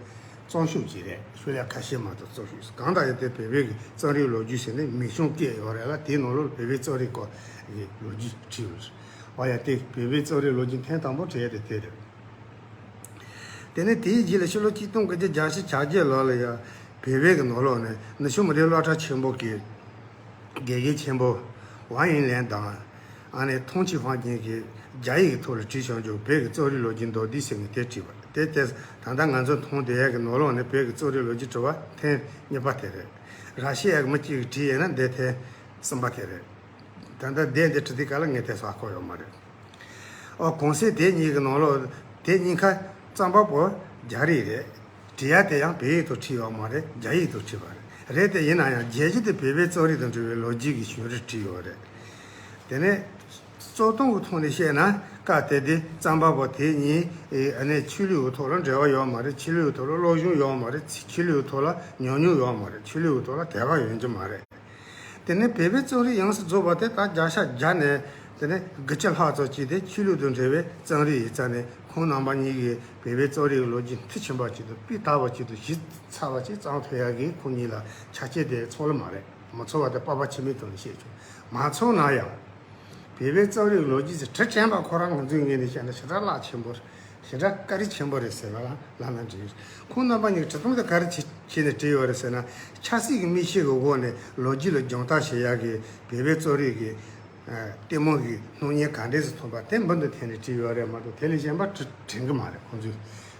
རྩོམ་ཤོག་ཅིག་རེད། ཤོག་ལྷེ་ཁ་ཤས་མ་གཏོགས་རྩོམ་ཤོག་གང་ལྟར་ཡང་དེ་བོད་པའི་གི་རྩོམ་རིག་ལོ་རྒྱུས་ཟེར་ནས་མིང་གཞུང་བཀོད་ཡོད་རེད་ལ། དེའི་ནང་ལོགས་ལ་བོད་པའི་རྩོམ་རིག་སྐོར་གྱི་ལོ་རྒྱུས་བྲིས་ཡོད་རེད། འོ་ཡ་དེ་བོད་པའི་རྩོམ་རིག་ལོ་རྒྱུས་ཐེངས་དང་པོ་བྲིས་ཡ་དེ་དེ་རེད། དེ་ནས་དེའི་རྗེས་ལ་ཕྱི་ལོ་ཆིག་སྟོང་དགུ་བརྒྱ་གྱ་བཞི་གྱ་བརྒྱད་ལོ་ལ་ཡང་བོད་པའི་གི་ནང་ལོགས་ནས་ནུབ་ཕྱོགས་མི་རིགས་སློབ་གྲྭ་ཆེན་པོ་གི་དགེ་རྒན་ཆེན་པོ་ཝང་ཡིན་ལན་དང་། ཨ་ནེ་ཐུང་ཆི་ཧྥང་ཅིན་གྱིས་རྒྱ་ཡིག་གི་ཐོག་ལ་བྲིས་བྱུང་རྒྱུ་བོད་ཀྱི་རྩོམ་རིག་ལོ་རྒྱུས་མདོར་བསྡུས་ཟེར་མཁན་དེ་བྲིས་པ་དེ་དེ་ད་ལྟ་ང་ཚོ་མཐོང་བསྡད་ཡག་གི་ནང་ལོགས་ནས་བོད་ཀྱི་རྩོམ་རིག་ལོ་རྒྱུས་བྲི་བ་ཐེངས་གཉིས་པ་དེ་རེད། ར་ཤི་ཡ་གི་མི་གཅིག་གིས་བྲིས་ཡོད་ན་འདི་ཐེངས་གསུམ་པ་དེ་རེད། ད་ལྟ་འདི་འདི་བྲི་དུས་ག་ལ་ངས་དེ་ཟ་ཁོ་ཡོད་མ་རེད། ཨོ་གོང་གསལ་དེ་གཉིས་ཀྱི་ནང་ལོགས་དེ་གཉིས་ཀ་རྩོམ་པ་པོ་རྒྱ་རིགས་རེད། བྲིས་ཡ་དེ་ཡང་བོད་ཡིག་ཏུ་བྲིས་ཡོད་མ་རེད། རྒྱ་ཡིག་ཏུ་བྲིས་པ་རེད། རེད་དེ་ཡིན་ན་ཡང་རྒྱལ་སྤྱི་དེ་བོད་པའི་རྩོམ་རིག་དང་འབྲེལ་བའི་ལོ་རྒྱུས་ཀྱི་བྱུང་རིམ་བྲིས་ཡོད་རེད། དེ་ནས་རྩོམ་སྟངས་ཀྱི་ཐོག་ནས་བཤད་ན་སྐབས་དེ་དུས་རྩོམ་པ་པོ་དེ་གཉིས་ཨ་ནི་ཆོས་ལུགས་ཀྱི་ཐོག་ལ་འབྲེལ་བ་ཡོད་མ་རེད། ཆོས་ལུགས་ཀྱི་ཐོག་ལ་སློབ་སྦྱོང་ཡོད་མ་རེད། ཆོས་ལུགས་ཀྱི་ཐོག་ལ་ཉམས་མྱོང་ཡོད་མ་རེད། ཆོས་ལུགས་ཀྱི་ཐོག་ལ་དད་པ་ཡོད་རྒྱུ་མ་རེད། དེ་ནས་བོད་པའི་རྩོམ་རིག་ཡོངས་སུ་རྫོགས་པ་དེ་ད་བརྒྱ་ཆ་བརྒྱ་ནས་དེ་ནས་དགུ་བཅུ་ལྷག་ཙམ་ཅིག་དེ་ཆོས་ལུགས་དང་འབྲེལ་བའི་རྩོམ་རིག་ཡིན་ཙང་ནས་ཁོང་རྣམ་པ་གཉིས་ཀྱིས་བོད་པའི་རྩོམ་རིག་གི་ལོ་རྒྱུས་མཐིལ་ཕྱིན་པ་ཅིག་དང་སྤུས་དག་པ་ཅིག་དང་ཞིབ་ཚགས་པ་ཅིག་བརྩམས་ཐུབ་ཡག་གི་ཁོང་གཉིས་ལ་ཆ་རྐྱེན་དེ་ཚང་ལ་མ་རེད། མ་ཚང་བ་དེ་སྤོབས་པ་ཆེན་པོའི་ཐོག་ནས་བཤད་ཆོག་མ་ཚང་ན་ཡང་། བོད་པའི་རྩོམ་རིག་ལོ་རྒྱུས་ཀྱི་དྲི་དྲན་པ་ཁོ་རང་ང་ཚོའི་ངོས་ནས་བཤད་ན་ཞེ་དྲག་རླབས་ཆེན་པོ་རེད། ཞེ་དྲག་བཀའ་དྲིན་ཆེན་པོ་རེད་ཟེར་ལ་ལ་ན་འགྲིག་ཁོང་རྣམ་པ་གཉིས་ཀྱི་བྲིས་ཐུང་དེ་ག་རེ་བྱས་བྱས་ནས་བྲིས་ཡོད་རེད་ཟེར་ན། ཆབ་སྲིད་ཀྱི་མིག་ཤེལ་གྱི་འོག་ནས་ལོ་རྒྱུས་ལ་སྦྱོང་བརྡར་བྱེད་ཡག་གི་བོད་པའི་རྩོམ་རིག་གི་ཨ་ལྟད་མོ་གི་སྣང་བརྙན་ག་འདྲས་སུ་ཐོན་པ་དེ་འབུར་དུ་ཐོན་ནས་བྲིས་ཡོད་རེད་མ་གཏོགས་དེ་ལས་གཞན་པ་བྲི་དྲན་གི་མ་རེད། ཁོང་ཚོས་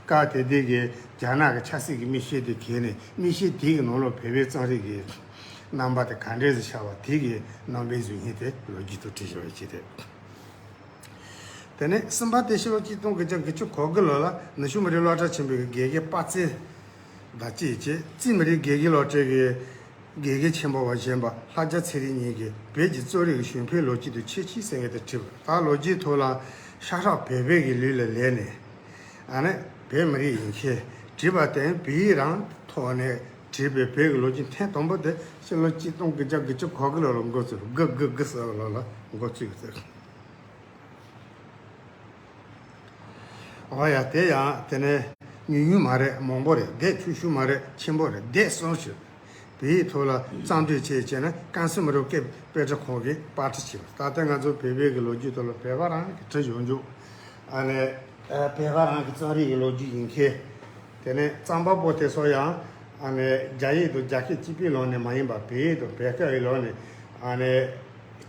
སྐབས་དེ་དུས་ཀྱི་རྒྱ་ནག་གི་ཆབ་སྲིད་ཀྱི་མིག་ཤེལ་དེ་གྱེར་ནས་མིག་ཤེལ་དེ་གི་ནང་ལོགས་བོད་པའི་རྩོམ་རིག་གི་རྣམ་པ་དེ་ག་འདྲས་སུ་ཤར་བ་དེ་གི་རྣམ་པའི་གཟུགས་བརྙན་དེ་ལོ་རྒྱུས་སུ་བྲིས་བཞག་པ་ཅིག་རེད། དེ་ནས་གསུམ་པ་དེ་ཕྱི་ལོ་གཅིག་སྟོང་དགུ་བརྒྱ་དགུ་བཅུ་གོ་དགུ་ལོ་ལ་ནུབ་ཕྱོགས་མི་རིགས་སློབ་གྲྭ་ཆེན་པོའི་དགེ་རྒན་དཔའ་རྩལ་དང་བཅས་ཀྱིས་རྩིས་མི་རིགས་དགེ་རྒན་སློབ་གྲྭའི་དགེ་རྒན་ཆེན་པོ་བ་གཞོན་པ་ལྷ་རྒྱ་ཚེ་རིང་གཉིས་ཀྱིས་བོད་ཀྱི་རྩོམ་རིག་གི་བྱུང་འཕེལ་ལོ་རྒྱུས་དང་ཁྱད་ཆོས་ཟེར་མཁན་དེ་བྲིས་པ། ད་ལོ་རྒྱུས་ཐོག་ལ་ཤ་ཁྲག་བོད་པའི་གི་ལུས་ལ་ལེན་ནས་ཨ་ནི་བོད་མི་རིགས་ཡིན་མཁན་བྲིས་པ་དེ་བོད་ཡིག་རང་ཐོག་ནས་བྲིས་པའི་བོད་ཀྱི་ལོ་རྒྱུས་ཐེངས་དང་པོ་དེ་ཕྱི་ལོ་གཅིག་སྟོང་དགུ་བརྒྱ་དགུ་བཅུ་གོ་དགུ་ལོ་ལ་འགོ་བཙུགས། དགུ་དགུ་དགུ་ཟེར་བ་ལོ་ལ་འགོ་བཙུགས་ཟེར། འོ་ཡ་དེ་ཡང་དེ་ནས་ཉུང་ཉུང་མ་རེད། མང་པོ་རེད། སྡེ་ཆུང་ཆུང་མ་རེད། ཆེན་པོ་རེད། སྡེ་གསུམ་ཞིག་བོད་ཡིག་ཐོག་ལ་རྩོམ་སྒྲིག་བྱས་བྱས་ན་ཀན་སུའུ་མི་རིགས་སྐད་དཔེ་ཁྲིད་ཁང་གིས་པར་སྐྲུན་བྱས་པ། ད་ལྟ་ང་ཚོ་བོད་པའི་གི་ལོ་རྒྱུས་ཐོག་ལ་བོད་པ་རང་གི་བྲིས་ཡོང་རྒྱུ་ཨ་ནི་བོད་པ་རང་གི་རྩོམ་རིག་གི་ལོ་རྒྱུས་ཡིན་མཁན། དེ་ནས་རྩོམ་པ་པོ་དེ་ཚོ་ཡང་ཨ་ནི་རྒྱ་ཡིག་དང་རྒྱ་སྐད་གཅིག་པའི་ལམ་ནས་མ་ཡིན་པར་བོད་ཡིག་དང་བོད་སྐད་ཀྱི་ལམ་ནས་ཨ་ནི་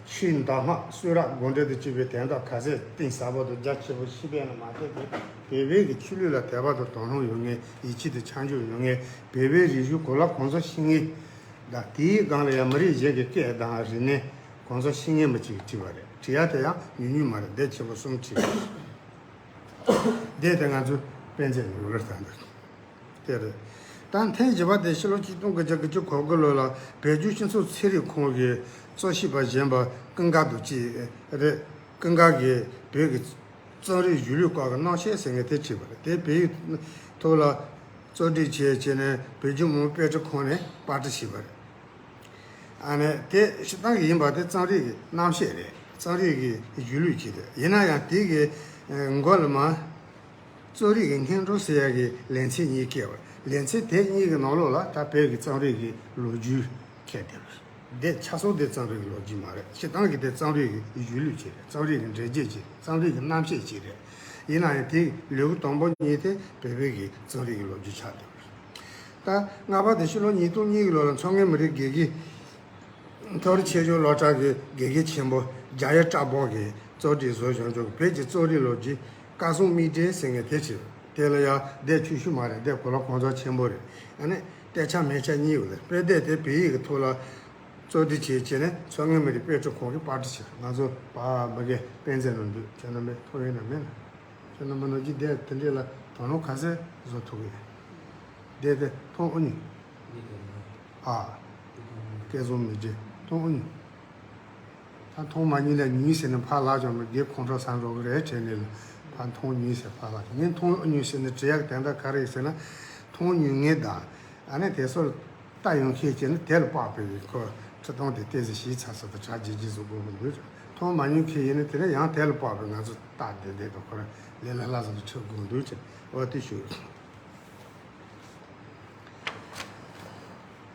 ཆོས་གདམས་ངག་གསུང་རབ་དགོངས་འགྲེལ་དང་བཅས་པའི་དོན་དག་ག་ཚད་གཏིང་ཟབ་པོ་དང་རྒྱ་ཆེ་བོ་ཤེས་པས་ན་མ་ཟད་དེ་བོད་པའི་གི་ཆོས་ལུགས་ལ་དད་པ་དང་དོ་སྣང་ཡོད་མཁན། ཡིད་ཆེས་དང་ཆ་འཇོག་ཡོད་མཁན། བོད་པའི་རིག་གཞུང་གོ་ལ་གོང་ས་ཤེས་མཁན་དང་དེའི་སྒང་ལ་ཡང་མི་རིགས་གཞན་གྱི་སྐད་དང་རིག་གནས་གོང་ས་ཤེས་མཁན་མི་གཅིག་གིས་བྲིས་པ་རེད། བྲིས་ཡ་དེ་ཡང་ཉུང་ཉུང་མ་རེད། སྡེ་ཆེན་པོ་གསུམ་བྲིས་པ་རེད། དེ་དེ་ང་ཚོའི་དཔེ་མཛོད་ནང་ལ་ད་འདུག་དེ་རེད། ད་ཐེངས་བཞི་པ་དེ་ཕྱི་ལོ་གཅིག་སྟོང་དགུ་བརྒྱ་དགུ་བཅུ་གོ་དགུ་ལོ་ལ་བོད་བརྒྱུད་སྤྱི་ཚོགས་ཚན་རིག་ཁང་གི་རྩོམ་ཞིབ་པ་གཞོན་པ་ཀུན་དགའ་རྡོ་རྗེ་རེད། ཀུན་དགའ་གིས་བོད་ཀྱི་རྩོམ་རིག་གཞུང་ལུགས་སྐོར་གྱི་རྣམ་བཤད་ཟེར་མཁན་དེ་བྲིས་པ་རེད། དེ་བོད་ཡིག་ཐོག་ལ་རྩོམ་སྒྲིག་བྱས་བྱས་ནས་བོད་བརྒྱུད་མི་དཔེ་སྐྲུན་ཁང་ནས་པར་སྐྲུན་བྱས་པ་རེད། ཨ་ནི་དེ་སྤྱིར་བཏང་གི་ཡིན་པ་དེ་རྩོམ་རིག་གི་རྣམ་བཤད་རེད། རྩོམ་རིག་གི་གཞུང་ལུགས་ཅིག་རེད། ཡིན་ན་ཡང་དེ་གི་མགོ་ལ་མ་རྩོམ་རིག་གི་སྙན་སྒྲོན་ཟེར་ཡག་གི་ལེ་ཚན་གཉིས་བཀལ་བ། ལེ་ཚན་དེ་གཉིས་ཀྱི་ནང་ལོགས་ལ་ད་བོད་ཀྱི་རྩོམ་རིག་གི་ལོ་རྒྱུས་འཁྱེར་བསྡད་པ་རེད། དེ་ཆ་ཚང་དེ་རྩོམ་རིག་གི་ལོ་རྒྱུས་མ་རེད། སྤྱིར་བཏང་གི་དེ་རྩོམ་རིག་གི་གཞུང་ལུགས་ཅིག་རེད། རྩོམ་རིག་གི་འགྲེལ་བརྗོད་ཅིག་རེད། རྩོམ་རིག་གི་རྣམ་བཤད་ཅིག་རེད། ཡིན་ན་ཡང་དེའི་ལེའུ་དང་པོ་གཉིས་དེ་བོད་པའི་གི་རྩོམ་རིག་གི་ལོ་རྒྱུས་ཆགས་བསྡད་པ་རེད། ད་ལྔ་པ་དེ་ཕྱི་ལོ་ཉིས་སྟོང་གཉིས་ཀྱི་ལོ་ལ་མཚོ་སྔོན་མི་རིགས་དགེ་རྒན་མཐོ་རིམ་ཆེད་སྦྱོང་སློབ་གྲྭ་གི་དགེ་རྒན་ཆེན་པོ་རྒྱ་ཡེ་བཀྲ་བྷོ་གིས་གཙོ་སྒྲིག་བཟོ་བྱུང་བྱུང་བོད་ཀྱི་རྩོམ་རིག་ལོ་རྒྱུས་སྐལ་བཟང་མིག་འབྲས་ཟེར་མཁན་དེ་བྲིས། དེ་ལ་ཡང་སྡེ་ཆུང་ཆུང་མ་རེད། སྡེ་གོ་ལ་གོང་ཚད་ཆེན་པོ་རེད། ཨ་ནི་སྟོད་ཆ་སྨད་ཆ་གཉིས་ཡོད་རེད། དཔེ་དེབ་དེ་བོད་ཡིག་གི་ཐོག་ལ་གཙོ་སྒྲིག་བྱས་བྱས་ནས་མཚོ་སྔོན་མི་རིགས་དཔེ་སྐྲུན་ཁང་གིས་པར་སྐྲུན་བྱས། ང་ཚོ་བ་མ་གའི་དཔེ་མཛོད་ནང་འདུག་ཁྱེད་རྣམ་པས་མཐོང་ཡོད་ན་མེད་ན། ཁྱེད་རྣམ་པ་ནོར་གྱི་སྡེ་དེ་འདྲས་ལ་དོ་སྣང་ག་ཚད་བཟོ་ཐུབ་ཀྱི་རེད། སྡེ་དེ་མཐོང་ཨུ་ཉུ། ཨ། སྐལ་བཟང་མིག་འབྲས་མཐོང་ཨུ་ཉུ། ད་མཐོང་མ་མྱོང་ལ་མྱོང་ཟེར་ནས་ཕར་ལབ་ཀྱང་མི་དགེ་ཁོང་ཁྲོ་ཟ་འགྲོ་གི་རེད་དྲན་ནས་ལ་ཕར་མཐོང་མྱོང་ཟེར་ཕར་ལབ་ཀྱང་། ངས་མཐོང་ཨུ་ཉུ་ཟེར་ནས་བྲིས་ཡག་དོན་དག་ག་རེ་ཡིན་ཟེར་ན། མཐོང་མྱོང་མཁན་དང་ ཨ་ནི་དེ་ཚོར་ལྟ་ཡོང་མཁན་བྱས་ན་དེ་ལ་དཔག་པའི་ཁོ་ཁྲི་སྟོང་དེ་ཏོག་ཙམ་ཞིབ་ཚགས་ཚུད་དུ་གྲ་རྒྱས་རྒྱས་བཟོ་དགོས་ཀྱི་འདུག་མཐོང་མ་མྱོང་མཁན་ཡིན་ན་དེ་ནས་ཡང་དེ་ལ་དཔག་པའི་ང་ཚོ་ལྟ་བདེ་བདེ་དང་ཁོ་རང་ལས་སླ་སླ་བཟོ་དུ་ཁྲིད་དགོས་འདུག་ཅེས་འོ་དེ་ཞུ།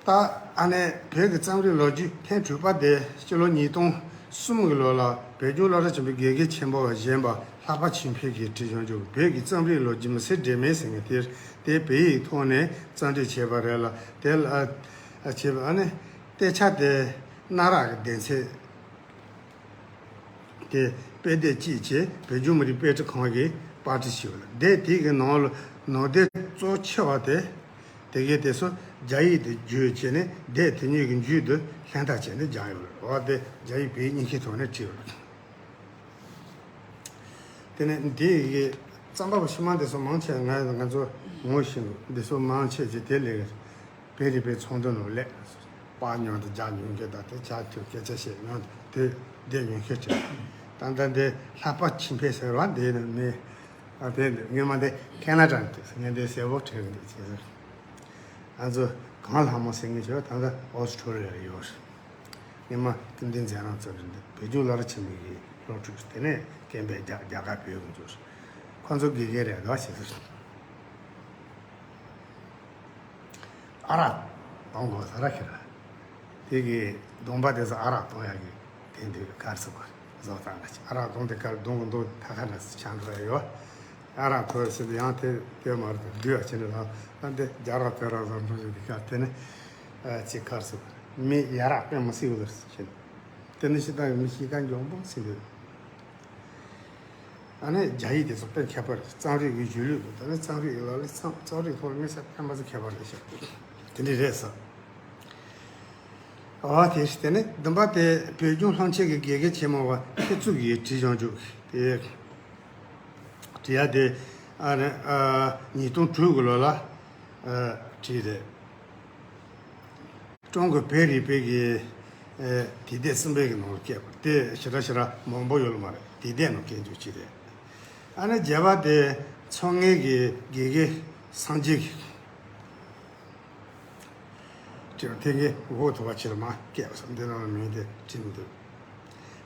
ད་ཨ་ནེ་བོད་ཀྱི་རྩོམ་རིག་ལོ་རྒྱུས་ཐེངས་དྲུག་པ་དེ་སྤྱི་ལོ་ཉིས་སྟོང་གསུམ་གྱི་ལོ་ལ་བོད་ལྗོངས་སློབ་གྲྭ་ཆེན་པོའི་དགེ་རྒན་ཆེན་པོ་བ་གཞོན་པ་ལྷག་པ་ཆོས་འཕེལ་གྱིས་བྲིས་ཡོང་རྒྱུ་བོད་ཀྱི་རྩོམ་རིག་ལོ་རྒྱུས་མི་ཚེ་འབྲས་མེད་ཟེར་མཁན་དེར་དེ་བོད་ཡིག་ཐོག་ནས་རྩོམ་སྒྲིག་བྱས་པ་རེད་ལ་དེ་ལ་བྱས་པ་ཨ་ནེ་དཔེ་ཆ་དེ་གནའ་རབས་ཀྱི་སྡེ་ཚན། དེ་དཔེ་དེབ་ཅིག་བྱས་བོད་ལྗོངས་མི་རིགས་དཔེ་ཁྲིད་ཁང་གིས་པར་སྐྲུན་བྱས་ཡོད་ལ། དེབ་དེ་གི་ནང་ལ་ནང་དོན་གཙོ་ཆེ་བ་དེ་དེ་གའི་དེ་ཚོ་རྒྱ་ཡིག་དེ་བསྒྱུར་བྱས་ནས་དེབ་དེ་གཉིས་ཀྱི་མཇུག་ཏུ་ལྷན་ཐབས་བྱས་ནས་སྦྱངས་ཡོད་ལ། འོ་དེ་རྒྱ་ཡིག་བོད་ཡིག་གཉིས་ཀའི་ཐོག་ནས་བྲིས་ཡོད་ལ། དེ་ནས་འདི་གི་རྩོམ་པ་པོ་ཕྱི་མ་འདི་ཚོ་མང་ཆེ་ང་ང་ཚོ་ངོ་ཤེས་འདུག་འདི་ཚོ་མང་ཆེ་ཅིག་དེ་ལས་བོད་རིག་པའི་ཚོགས་འདུ་ནང་སླེབས། པར་ཉོ་དང་རྒྱག་ཉོ་མཁན་དང་དེ་ཇ་འཐུང་སྐད་ཆ་བཤད་ཉོ་དང་དེ་བསྡད་ཉོ་མཁན་བྱས། ད་ལྟ་འདི་ལྷག་པ་ཆོས་འཕེལ་ཟེར་བ་འདི་ནི་མི་ཨ་དེ་འདི་སྔོན་མ་འདི་ཁེ་ན་ཌ་ནས་ངས་འདི་གསལ་པོ་བྲིས་འདུག་ཅེས་ཟེར། ང་ཚོ་གངས་ལྷ་མོ་ཟེར་མཁན་ཆོས་ད་ལྟ་ཨོ་སི་ཁྲུ་ལི་ཡ་ཡོད། སྔོན་མ་སྐུ་མདུན་མཛད་རང་ཚོ་རེད་འདི་བོད་ལྗོངས་སློབ་གྲྭ་ཆེན་མོའི་སློབ་ཕྲུག་དེ་ནས་སྐད་འབོད་རྒྱག་རྒྱ་གར་བོད་ཀྱི་འཛུལ། ཁོ་ཚོ་དགེ་རྒན་རེད་འདུག་ཅེས་ཟེར། ཨ་རག་གཏོང་དགོས་ས་ར་ཁྱེར། དེ་གི་གདོང་པ་དེ་ཚོ་ཨ་རག་གཏོང་ཡག་གི་དེ་འདུག་གར་སོང་བ་བཟོ་སྟངས་ལ་ཨ་རག་གཏོང་དེ་གར་གདོང་གི་མདོག་ཐ་ཁ་ན་ཆང་འགྲོ་ཡ་ཡོད། ཨ་རག་ཐོར་ཟེར་དུ་ཡང་དེ་དེ་མ་རེད་འདུག་ཡ་ཕྱིན་ལ་ད་འདི་རྒྱ་རག་དེ་རག་བཟོ་འགྲོ་ཡོད་དེ་གར་དེ་ནི་ཅིག་གར་སོང་མི་ཡ་རག་དཔེ་མི་སྲིད་ལ་ཕྱིན། དེ་ནི་ཤི་ད་མི་ཤི་ད་འཇོན་པོ་ཟིན་འདུག་ཨ་ནི་རྒྱ་ཡིག་དེ་ཚོ་དཔེ་ཁྱད་པར་རེད། རྩོམ་རིག་གི་གཞུང་ལུགས་དང་ད་ནི་རྩོམ་རིག་གི་ལག་ལེན་རྩོམ་རྩོམ་རིག་ཐོག་ལ་དམིགས་བསལ་ཕན་པ་ཚོ་ཁྱད་པར་རེད་ཤག་དེ་འདྲ་རེད་ཟེར། ཨ་དེ་དེ་ནི་བདུན་པ་དེ་བོད་ལྗོངས་སློབ་ཆེན་གྱི་དགེ་རྒན་ཆེན་མོ་བ་ཁྱེད་ཚོ་གིས་བྲིས་བྱུང་བཅུག་དེ་བྲིས་ཡ་དེ་ཨ་ནི་ཨ་ཉིས་སྟོང་དྲུག་གི་ལོ་ལ་ཨ་བྲིས་རེད། ཀྲུང་གོའི་བོད་རིག་པའི་གི་ཨེ་དུས་དེབ་གསུམ་པའི་གི་ནང་ལ་བཀོད་པ་དེ་ཞེ་དྲག་ཞེ་དྲག་མང་པོ་ཡོད་ལ་མ་རེད། དུས་དེབ་ནང་བཀོད་འཇུག་བྱས་རེད། ཨ་ནི་བརྒྱད་པ་དེ་མཚོ་སྔོན་གི་དགེ་རྒན་སངས་རྒྱས་ཀྱི་དེ་གི་འོག་ཐུབ་པ་ཕྱིར་མ་བཀོད་པ་སོགས་འདི་ནང་ལ་མིང་དེ་བྲིས་མི་འདུག་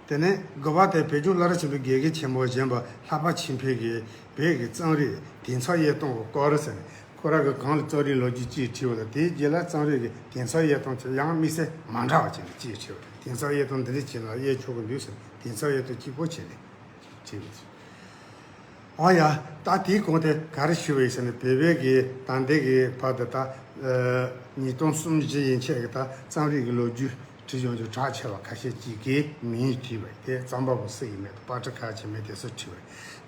དེ་ནས་དགུ་པ་དེ་བོད་ལྗོངས་སློབ་གྲྭ་ཆེན་པོའི་དགེ་རྒན་ཆེན་མོ་གཞོན་པ་ལྷག་པ་ཆོས་འཕེལ་གྱིས་བོད་ཀྱི་རྩོམ་རིག་དེང་སང་ཡོད་སྟངས་ཀྱི་སྐོར་ཟེར་ནས་ཁོ་རང་གིས་གང་ལ་རྩོམ་རིག་ལོ་རྒྱུས་ཅིག་བྲིས་པ་དང་དེའི་རྗེས་ལ་རྩོམ་རིག་གི་དེང་སང་ཡོད་སྟངས་ཀྱི་ཡང་དམིགས་བསལ་མ་འདྲ་བ་ཅིག་ཅིག་བྲིས་པ་དང་དེང་སང་ཡོད་སྟངས་འདི་འདྲ་ཅིག་ལ་དབྱེ་ཆོག་གི་འདུག་ཟེར་དེང་སང་ཡོད་སྟངས་གཅིག་པོ་བྱས་ནས་བྲིས་པ་ཅིག་ཨོ་ཡ། ད་དེའི་གོང་དེ་ག་རེ་ཞུ་བ་ཡིན་ཟེར་ན་བོད་པའི་གི་ད་ལྟའི་གི་བར་དུ་ད་ཨ་ཉིས་སྟོང་གསུམ་བཞི་ཡན་ཆད་ཀྱི་ད་རྩོམ་རིག་གི་ལོ་རྒྱུས་བྲིས་ཡོང་རྒྱུ་གྲགས་ཆེ་བ་ཁ་ཤས་ཅིག་གིས་མིང་བྲིས་པ་དེ་རྩོམ་པ་པོ་སུ་ཡིན་མིན་དང་པར་སྐྲུན་ག་བྱས་མིན་དེ་ཚོ་བྲིས་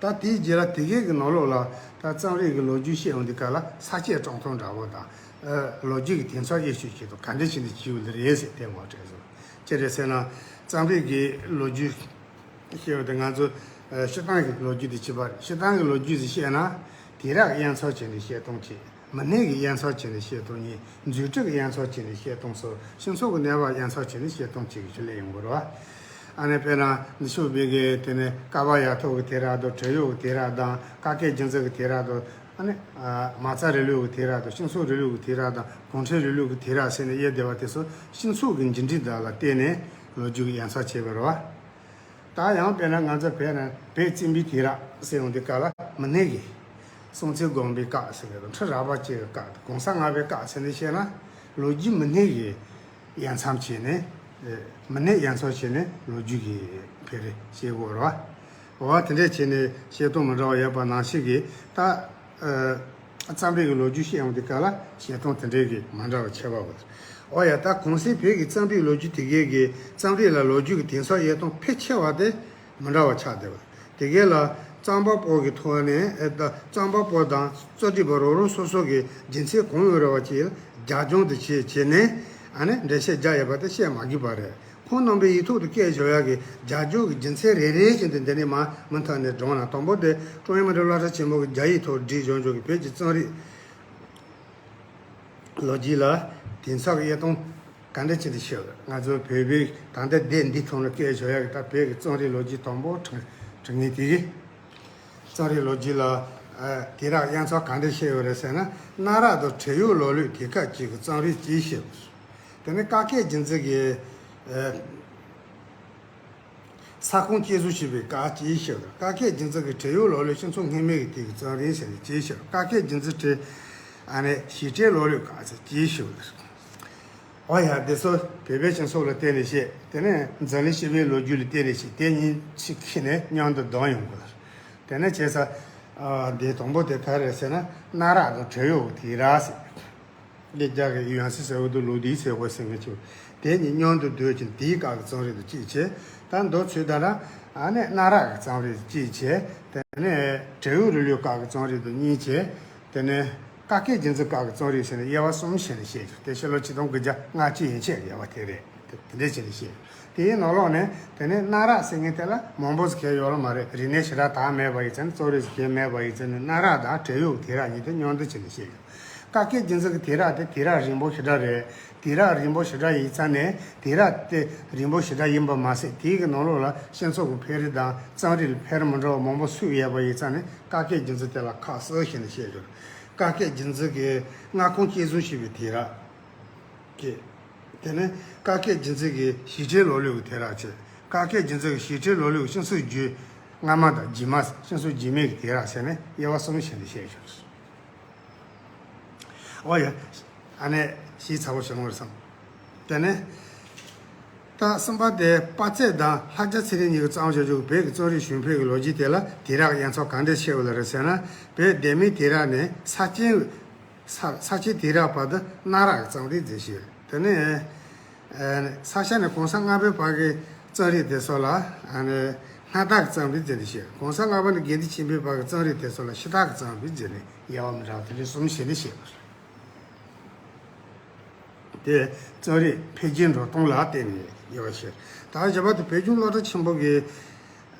པ་ད་དེའི་རྗེས་ལ་དེ་གའི་གི་ནང་ལོགས་ལ་ད་རྩོམ་རིག་གི་ལོ་རྒྱུས་བཤད་ཡོང་དུས་ག་ལ་ས་སྐྱ་ཀྲོང་ཐུང་འདྲ་བོ་དང་ཨ་ལོ་རྒྱུས་ཀྱི་དེང་སང་དབྱེ་ཞིབ་བྱེད་དུས་ག་འདྲ་བྱས་ནས་བྲིས་ཡོད་ལེ་རེད་ཟེར་དེ་ངོ་སྤྲད་སོང་། ཅི་རེད་ཟེར་ན་རྩོམ་རིག་གི་ལོ་རྒྱུས། ཞེས་པ་དེ་ང་ཚོ་ཨ་སྤྱིར་བཏང་གི་ལོ་རྒྱུས་དེ་བྱེད་པ་རེད། སྤྱིར་བཏང་གི་ལོ་རྒྱུས་དེ་བཤད་ན་དུས་རབས་དབྱེ་མཚམས་བྱས་ནས་བཤད་སྟངས་གཅིག་མི་སྣའི་གི་དབྱེ་མཚམས་བྱས་ནས་བཤད་སྟངས་གཉིས། འཛུགས་སྐྲུན་གྱི་དབྱེ་མཚམས་བྱས་ནས་བཤད་སྟངས་གསུམ། སྤྱི་ཚོགས་ཀྱི་གནས་བབ་དབྱེ་མཚམས་བྱས་ནས་བཤད་སྟངས་གཅིག་གི་ཕྱི་ལས་ཡོང་དགོས་རེད་བ། ཨ་ནི་དཔེར་ན་འདི་ཕྱོགས་པའི་གི་དེ་ནས་ཀ་བ་ཡ་ཐོག་གི་དུས་རབས་དང་བྲན་གཡོག་གི་དུས་རབས་དང་ཀ་ཁའི་རྒྱུན་འཛིན་གྱི་དུས་རབས་དང་ཨ་ནི་ཨ་མ་རྩ་རིང་ལུགས་ཀྱི་དུས་རབས་དང་སྤྱི་ཚོགས་རིང་ལུགས་ཀྱི་དུས་རབས་དང་གུང་ཁྲན་རིང་ལུགས་ཀྱི་དུས་རབས་ཟེར་ནས་དབྱེ་བསྡད་པ་དེ་ཚོ་སྤྱི་ཚོགས་ཀྱི་འགྱུར་འགྲོས་དག་ལ་བརྟེན་ནས་ལོ་རྒྱུས་ཀྱི་དབྱེ་མཚམས་བྱས་པ་རེད་བ། ད་ཡང་དཔེར་ན་ང་ཚོ་བོད་ནང་བོད་བཙན་པོའི་དུས་རབས་ཟེར་ཡོང་དུས་སྐབས་ལ་མི་སྣའི་གི་སྲོང་བཙན་སྒམ་པོའི་སྐབས་ཟེར་གི་དང་ཁྲི་རལ་པ་ཅན་གྱི་སྐབས་དང་གོང་ས་ལྔ་པའི་སྐབས་ཟེར་ནས་བཤད་ན་ལོ་རྒྱུས་མི་སྣའི་གི་དབྱེ་མཚམས་བྱས་ནས་མི་སྣའི་དབྱེ་མཚམས་བྱས་ནས་ལོ་རྒྱུས་ཀྱི་བེད་སྤྱོད་བྱེད་དགོས་རེད་བ། འོ་དེ་འདྲས་བྱས་ནས་བཤད་སྟངས་མི་འདྲ་བ་ཡོད་པ་ནང་བཞིན་གྱི་ད། ཨ་རྩོམ་རིག་གི་ལོ་རྒྱུས་བཤད་ཡོང་དུས་སྐབས་ལ་བཤད་སྟངས་དེ་འདྲའི་གི་མ་འདྲ་བ་ཁྱད་པར་ཡོད། འོ་ཡ་ད་གོང་གསལ་བོད་ཀྱི་རྩོམ་རིག་ལོ་རྒྱུས་དེ་གའི་གི་རྩོམ་རིག་ལ་ལོ་རྒྱུས་ཀྱི་དེང་སང་དབྱེ་སྟངས་ཕལ་ཆེ་བ་དེ་མི་འདྲ་བ་ཆགས་བསྡད་པ། དེ་གའི་ལ་རྩོམ་པ་པོ་གི་ཐོག་ནས་ཨེ་ད་རྩོམ་པ་པོ་དང་རྩོམ་སྒྲིག་པ་རོགས་རོགས་སོ་སོ་གི་རྒྱུ་མཚན་གང་ཡོད་རེད་བ་ཅིག་ལ་རྒྱབ་ལྗོངས་དེ་བྱས་བྱས་ནས་ཨ་ནི་འགྲེལ་བཤད་རྒྱག་ཡོད་པ་དེ་བཤད་མ་དགོས་པ་རེད། ཁོང་རྣམ་པའི་ཡིག་ཐོག་ཏུ་བཀོད་བཞག་ཡག་གི་རྒྱབ་ལྗོངས་ཀྱི་རྒྱུ་མཚན་རེ་རེ་བཞིན་དུ་འདི་ནས་མར་མུ་མཐུད་ནས་བགྲངས་ན། དང་པོ་དེ་ཀྲུང་དབྱང་མི་རིགས་སློབ་གྲྭ་ཆེན་མོ་གི་རྒྱ་ཡིག་ཐོག་སྒྲིག་བཞག་ཡག་གི་བོད་ཀྱི་རྩོམ་རིག་ལོ་རྒྱུས་ལ་དེང་སང་གི་དབྱེ་སྟངས་ག་འདྲ་ཅིག་ཏུ་ཤེས་ཡོད། ང་ཚོ་བོད་པའི་ད་ལྟ་དེབ་འདི་ཐོག་ནས་བཀོད་བཞག་ཡག་གི་ད་བོད་ཀྱི་རྩོམ་རིག་ལོ་རྒྱུས་དང་པོ་དྲི་དྲི་ངེས་དེ་གི་རྩོམ་རིག་ལོ་རྒྱུས་ལ་ དེ་རག་དབྱངས་འཚོལ་ག་འདྲ་བཤད་ཡོད་རེད་ཟེར་ན། གནའ་རབས་དང་བྲན་གཡོག་ལོ་ལོན་དེ་སྐབས་ཅིག་གི་རྩོམ་རིག་ཅེས་བཤད་པ་རེད། དེ་ནས་ཀ་ཁའི་རྒྱུད་འཛིན་གྱི་ས་ཁོངས་སྐྱེད་སྲིང་བྱེད་པའི་སྐབས་ཅེས་བཤད་པ་རེད། ཀ་ཁའི་རྒྱུད་འཛིན་གྱི་བྲན་གཡོག་ལོ་ལོན་སྤྱི་ཚོགས་སྔོན་མའི་དུས་ཀྱི་རྩོམ་རིག་ཟེར་ནས་ཅེས་བཤད་པ་རེད། ཀ་ཁའི་རྒྱུད་འཛིན་བྲན་ཨ་ནི་ཞིང་བྲན་ལོ་ལོན་སྐབས་ཅེས་བཤད་པ་རེད། ཨོ་ཡ། འདི་ཚོ་བོད་པའི་སྤྱི་ཚོགས་ལ་བརྟེན་ནས་བཤད། དེ་ནས་འཛམ་གླིང་སྤྱི་པའི་ལོ་རྒྱུས་ལ་བརྟེན་ནས་བཤད། དེ་གཉིས་ཆ་ཁྱེར་ནས་མཉམ་དུ་བསྡོམས་ཡོང་དགོས། དེ་ནས་བྱས་ཙང་། འདི་དང་པོ་དེ་ག་རེ་ཟེར་ན། གནའ་རབས་དང་བྲན་གཡོག་དེ་རག་ཟེར། འདི་རྒྱ་གི་ཡོན་སི་ཟེར་བ་དུ་ལོ་དེའི་ཟེར་བ་ཟེར་མཁན་ཆེ་བ། དེ་གཉིས་མཉམ་དུ་བསྡོམས་ཀྱིན་དེའི་སྐབས་ཀྱི་རྩོམ་རིག་དང་གཅིག་བྱས། ད་མདོ་ཚུལ་ལྟར་ན་ཨ་ནི་གནའ་རབས་ཀྱི་རྩོམ་རིག་དང་གཅིག་བྱས། དེ་ནས་བྲན་གཡོག་རིང་ལུགས་སྐབས་ཀྱི་རྩོམ་རིག་དང་གཉིས་བྱས། དེ་ནས་ཀ་ཁའི་རྒྱུད་འཛིན་སྐབས་ཀྱི་རྩོམ་རིག་ཟེར་ནས་དབྱེ་བ་གསུམ་བྱས་ནས་བཤད་རྒྱུ་དེ་ཕྱི་ལོ་ཆིག་སྟོང་དགུ་བརྒྱ་ལྔ་བཅུ་ཡན་ཆད་ཀྱི་དབྱེ་བ་དེ་རེད། དེ་དེ་འདྲས་བྱས་ནས་བཤད། དེའི་ནང་ལོགས་ནས་དེ་ནས་གནའ་རབས་ཟེར་མཁན་དེ་ལ་མང་པོ་ཟིག་གས་ཡོད་ལ་མ་རེད། རིག་གནས་ཞེ་དྲག་དར་མེད་པ་ཡིན་ཙང་ནི། རྩོམ་རིག་ཟིག་གས་མེད་པ་ཡིན་ཙང་ནི། གནའ་རབས་དང་བྲན་གཡོག་དེ་རག་གཉིས་དེ་མཉམ་དུ་བྱས་ནས་བཤད་རྒྱུ། ཀ་ཁའི་རྒྱུད་འཛིན་གྱི་དེ་རག་དེ་དེ་རག་རིང་པོ་ཞེ་དྲག་རེད། དེ་རག་རིང་པོ་ཞེ་དྲག་ཡིན་ཙང་ནས། དེ་རག་དེ་རིང་པོ་ཞེ་དྲག་ཡིན་པ་མ་ཟད། དེའི་གི་ནང་ལོགས་ལ་སྤྱི་ཚོགས་ཀྱི་འཕེལ་རིམ་དང་རྩོམ་རིག་ལ་འཕེལ་རིམ་མི་འདྲ་བ་མང་པོ་ཚུད་ཡོད་པ་ཡིན་ཙང་ནས། ཀ་ཁའི་རྒྱུད་འཛིན་དེ་ལ་ཁ་གསལ་བྱས་ནས་བཤད་རྒྱུ། ཀ་ཁའི་རྒྱུད་འཛིན་གྱི་མངའ་ཁོངས་སྐྱེད་སྲིང་བྱེད་པའི་དེ་རག་གི། དེ་ནས་ཀ་ཁའི་རྒྱུད་འཛིན་གྱི་ཞིང་བྲན་ལོ་ལོན་གྱི་དེ་རག་བྱས། ཀ་ཁའི་རྒྱུད་འཛིན་གྱི་ཞིང་བྲན་ལོ་ལོན་གྱི་སྤྱི་ཚོགས་རྒྱུད་སྔ་མ་དང་རྗེས་མ། སྤྱི་ཚོགས་རྗེས་མའི་གི་དེ་རག་ཟེར་ནས་དབྱེ་བ་གསུམ་བྱས་ནས་བཤད་ཡོད། ཨོ་ཡ། ཨ་ནི་ཞིག་ཚ་བོ་བྱུང་བར་བསམ། དེ་ནས་ད་གསུམ་པ་དེ་དཔའ་རྩལ་དང་ལྷ་རྒྱལ་ཚེ་རིང་གཉིས་ཀྱིས་བརྩམས་བཞག་རྒྱུ་བོད་ཀྱི་རྩོམ་རིག་བྱུང་འཕེལ་གྱི་ལོ་རྒྱུས་དེ་ལ་དེ་རག་དབྱངས་འཚོལ་ག་འདྲས་བྱས་ཡོད་ལ་རེད་ཟེར་ན། བོད་ལྡེ་མིག་དེ་རག་ནས་ས་ཆེན། ས་ས་ཆེན་དེ་རག་བར་དུ་གནའ་རབས་ཀྱི་རྩོམ་རིག་མཛད་ཤག་དེ་ནས་ས་སྐྱ་ནས་གོང་ས་ལྔ་པའི་བར་གྱི་རྩོམ་རིག་དེ་ཚོ་ལ་ཨ་ནི་སྔ་དར་གྱི་རྩོམ་རིག་མཛད་ཤག་གོང་ས་ལྔ་པ་ནས་དགེ་འདུན་ཆོས་འཕེལ་བར་གྱི་རྩོམ་རིག་དེ་ཚོ་ལ་ཕྱི་དར་གྱི་རྩོམ་རིག་མཛད་ནས་དབྱེ་བ་མི་འདྲ་བ་དེ་འདྲ་གསུམ་བྱས་ནས་བཤད་པ་རེད། དེ་རྩོམ་རིག་འཕེལ་རྒྱས་འགྲོ་སྟངས་ལ་བརྟེན་ནས་དབྱེ་བ་ཕྱེ། ད་བཞི་པ་དེ་བོད་ལྗོངས་སློབ་གྲྭ་ཆེན་པོ་གི་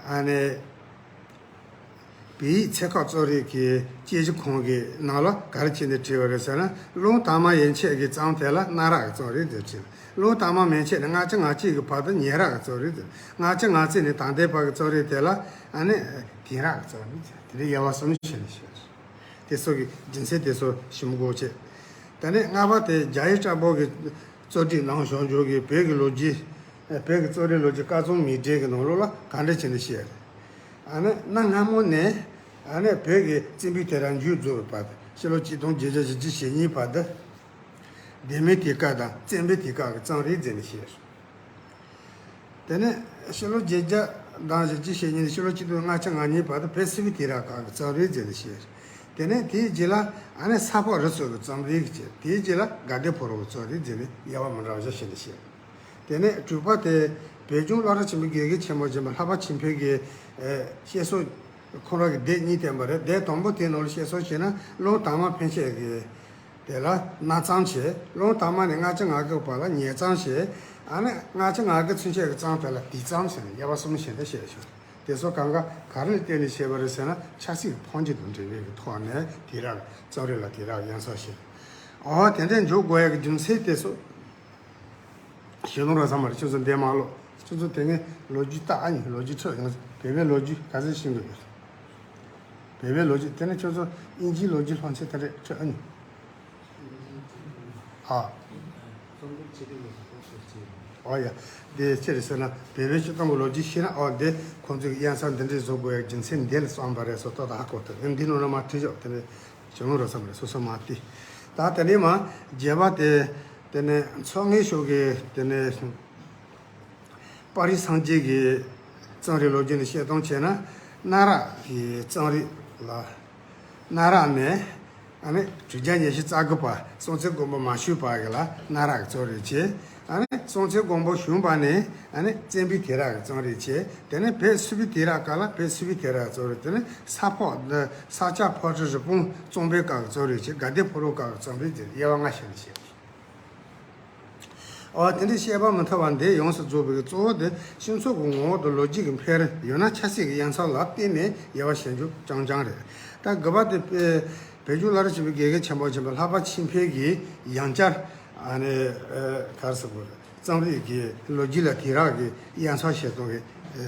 ཨ་ནི་བོད་ཡིག་ཚད་བཀག་རྩོམ་རིག་གི་དཔྱད་གཞི་ཁང་གི་ནང་ལ་ག་རེ་བྱས་ནས་བྲིས་པ་རེད་ཟེར་ན། ཀློང་དར་མ་ཡན་ཆད་ཀྱི་རྩོམ་དེ་ལ་གནའ་རབས་ཀྱི་རྩོམ་རིག་ཟེར་བྲིས། ཀློང་དར་མ་མན་ཆད་ནས་ལྔ་བཅུ་ང་གཅིག་གི་བར་དུ་ཉེ་རབས་ཀྱི་རྩོམ་རིག་ཟེར། ལྔ་བཅུ་ང་གཅིག་ནས་ད་ལྟའི་བར་གྱི་རྩོམ་རིག་དེ་ལ་ཨ་ནི་དེང་རབས་ཀྱི་རྩོམ་རིག་ཟེར། དེ་འདྲའི་དབྱེ་བ་གསུམ་བྱས་ནས་བཤད། དེ་ཚོ་གི་རྒྱུ་མཚན་དེ་ཚོ་ཞིབ་མོ་བྱས། ད་ནི་ལྔ་པ་དེ་རྒྱ་ཡེ་བཀྲ་བྷོ་གི་གཙོ་སྒྲིག་གནང་བཞག་རྒྱུ་གི་བོད་ཀྱི་ལོ་རྒྱུས། བོད་ཀྱི་རྩོམ་རིག་ལོ་རྒྱུས་སྐར་ཚོང་མིག་འབྲེལ་གྱི་ནང་ལོགས་ལ་ག་འདྲ་བྱས་ནས་བཤད། ཨ་ནི་གནའ་སྔ་མོ་ནས་ཨ་ནི་བོད་ཀྱི་བཙན་པོའི་དུས་རབས་མཇུག་རྫོགས་པའི་བར་དུ། ཕྱི་ལོ་ཆིག་སྟོང་བརྒྱད་བརྒྱ་བཞི་བཅུ་ཞེ་གཉིས་བར་དུ། ལྡེ་མིག་དུས་སྐབས་དང་བཙན་པོའི་དུས་སྐབས་ཀྱི་རྩོམ་རིག་མཛད་ནས་བཤད། དེ་ནས་ཕྱི་ལོ་བརྒྱད་བརྒྱ་དང་བཞི་བཅུ་ཞེ་གཉིས་ནས་ཕྱི་ལོ་ཆིག་སྟོང་ལྔ་བརྒྱ་ང་གཉིས་བར་དུ་བོད་སིལ་བུའི་དུས་རབས་སྐབས་ཀྱི་རྩོམ་རིག་མཛད་ནས་བཤད། དེ་ནས་དེའི་རྗེས་ལ་ཨ་ནི་ས་ཕག་རི་སོགས་ཀྱི་རྩོམ་རིག་བྱས། དེའི་རྗེས་ལ་དགའ་ལྡན་ཕོ་བྲང་གི་རྩོམ་རིག་མཛད་ནས་དབྱེ་བ་མི་འདྲ་བ་བཞག་བྱས་ནས་བཤད། དེ་ནས་དྲུག་པ་དེ་བོད་ལྗོངས་སློབ་གྲྭ་ཆེན་པོའི་དགེ་རྒན་ཆེན་མོ་བྱས་པ་ལྷག་པ་ཆོས་འཕེལ་གྱིས་ཨེ་བཤད་སྲོལ། ཁོ་རང་གིས་སྡེ་གཉིས་བསྟན་པ་རེད། སྡེ་དང་པོ་དེའི་ནང་ལ་བཤད་སྲོལ་བྱས་ན། ཀློང་དར་མ་ཕན་ཆད་ཀྱི་དེ་ལ་གནའ་རྩོམ་བྱས། ཀློང་དར་མ་ནས་ལྔ་བཅུ་ང་དགུ་བར་ལ་ཉེ་རྩོམ་བྱས། ཨ་ནི་ལྔ་བཅུ་ང་དགུ་ཚུན་ཆད་ཀྱི་རྩོམ་དེ་ལ་དུས་རྩོམ་ཟེར་ནས་དབྱེ་བ་གསུམ་བྱས་ནས་བཤད་ཆོག་དེ་ཚོ་གང་ག་ག་རེ་ལ་བརྟེན་ནས་བྱས་པ་རེད་ཟེར་ན། ཆབ་སྲིད་ཀྱི་འཕོ་འགྱུར་དང་འབྲེལ་བའི་གི་ཐོག་ནས་དུས་རབས་རྩོམ་རིག་ལ་དུས་རབས་དབྱེ་འཚོལ་བྱས། ཨོ་དེ་འདྲ་འཇོག་དགོས་ཡ་གི་རྒྱུ་མཚན་དེ་ཚོ་ཞིག་ལོང་ར་ས་མ་རེད། ཁྱོད་ཚོ་འདས་མ་ལོ། ཁྱོད་ཚོ་དེ་སྔའི་ལོ་རྒྱུས་ལྟ་ཨ་ནི་ལོ་རྒྱུས་ཁྲོད་ཡོང་། བོད་པའི་ལོ་རྒྱུས་ག་ཚོད་ཤེས་འདུག་བོད་པའི་ལོ་རྒྱུས། དེ་ནས་ཁྱོད་ཚོ་དབྱིན་ཇིའི་ལོ་རྒྱུས་སློབ་ཚན་དེ་འདྲ་ཁྲོད་ཨ་ནི། ཨ། ཨོ་ཡ། དེ་ཅི་རེད་ཟེར་ན། བོད་པའི་སྤྱིར་བཏང་གི་ལོ་རྒྱུས་ཤེས་ན། ཨོ་དེ་ཁོང་ཚོས་དབྱེ་འཚོལ་འདི་འདྲའི་བཟོ་དགོས་ཡ་རྒྱུ་མཚན་འདི་ལ་བརྩམས་པ་རེད་ཟེར་ཏོག་ཏག་ཧ་གོ་ཐུབ། འདི་ནང་ན་མ་བྲིས་ཆོག་དེ་ནས་བྱུང་རོགས་བསམ་རེད། སོ་སོ་མ་བལྟས། ད་དེ་ནས་མ་བརྒྱད་པ་དེ། དེ་ནས་མཚོ་སྔོན་ཕྱོགས་ཀྱི་དེ་ནས་དཔའ་རིས་སངས་རྒྱས་ཀྱི་རྩོམ་རིག་ལོ་རྒྱུས་ནས་བཤད་སྟངས་བྱས་ན། གནའ་རབས་ཀྱི་རྩོམ་རིག་ལ། གནའ་རབས་ནས་ཨ་ནི་དྲུག་བརྒྱ་ཉི་ཤུ་རྩ་དགུ་བར་སྲོང་བཙན་སྒམ་པོ་མ་བྱོན་བར་གྱི་ལ་གནའ་རབས་ཀྱི་རྩོམ་རིག་བྱས། ཨ་ནི་སྲོང་བཙན་སྒམ་པོ་བྱོན་པ་ནས་ཨ་ནི་བཙན་པོའི་དུས་རབས་ཀྱི་རྩོམ་རིག་བྱས། དེ་ནས་བོད་སིལ་བུའི་དུས་རབས་སྐབས་ལ་བོད་སིལ་བུའི་དུས་རབས་ཀྱི་རྩོམ་རིག་དེ་ནས་ས་ཕག་འདི་ས་སྐྱ་ཕག་གྲུ་རི་བོང་རྩོམ་པའི་སྐབས་ཀྱི་རྩོམ་རིག་བྱས། དགའ་ལྡན་ཕོ་བྲང་སྐབས་ཀྱི་རྩོམ་རིག་བྱས། དབྱེ་བ་ལྔ་བྱས་ནས་བཤད། ཨོ་དེ་འདྲའི་བཤད་པ་མི་ཐུབ་པ་འདི་ཡོངས་སུ་རྫོགས་པའི་གཙོ་བོ་དེ་སྤྱི་ཚོགས་ཀྱི་ངོ་བོ་དང་ལོ་རྒྱུས་ཀྱི་འཕེལ་རིམ། ཡང་ན་ཆབ་སྲིད་ཀྱི་དབྱེ་མཚམས་ལ་བརྟེན་ནས་དབྱེ་བ་ཕྱེ་རྒྱུ་རྐྱང་རྐྱང་རེད། ད་དགུ་པ་དེ་བོད་ལྗོངས་སློབ་གྲྭ་ཆེན་པོའི་དགེ་རྒན་ཆེན་པོ་ཆེན་པོ་ལྷག་པ་ཆོས་འཕེལ་གྱིས་ཡང་བསྐྱར་ཨ་ནི་ཨ་ག་རེ་ཟེར་དགོས་རེད། རྩོམ་རིག་གི་ལོ་རྒྱུས་ལ་དུས་རབས་ཀྱི་དབྱེ་མཚམས་ཕྱེ་སྟངས་ཀྱི་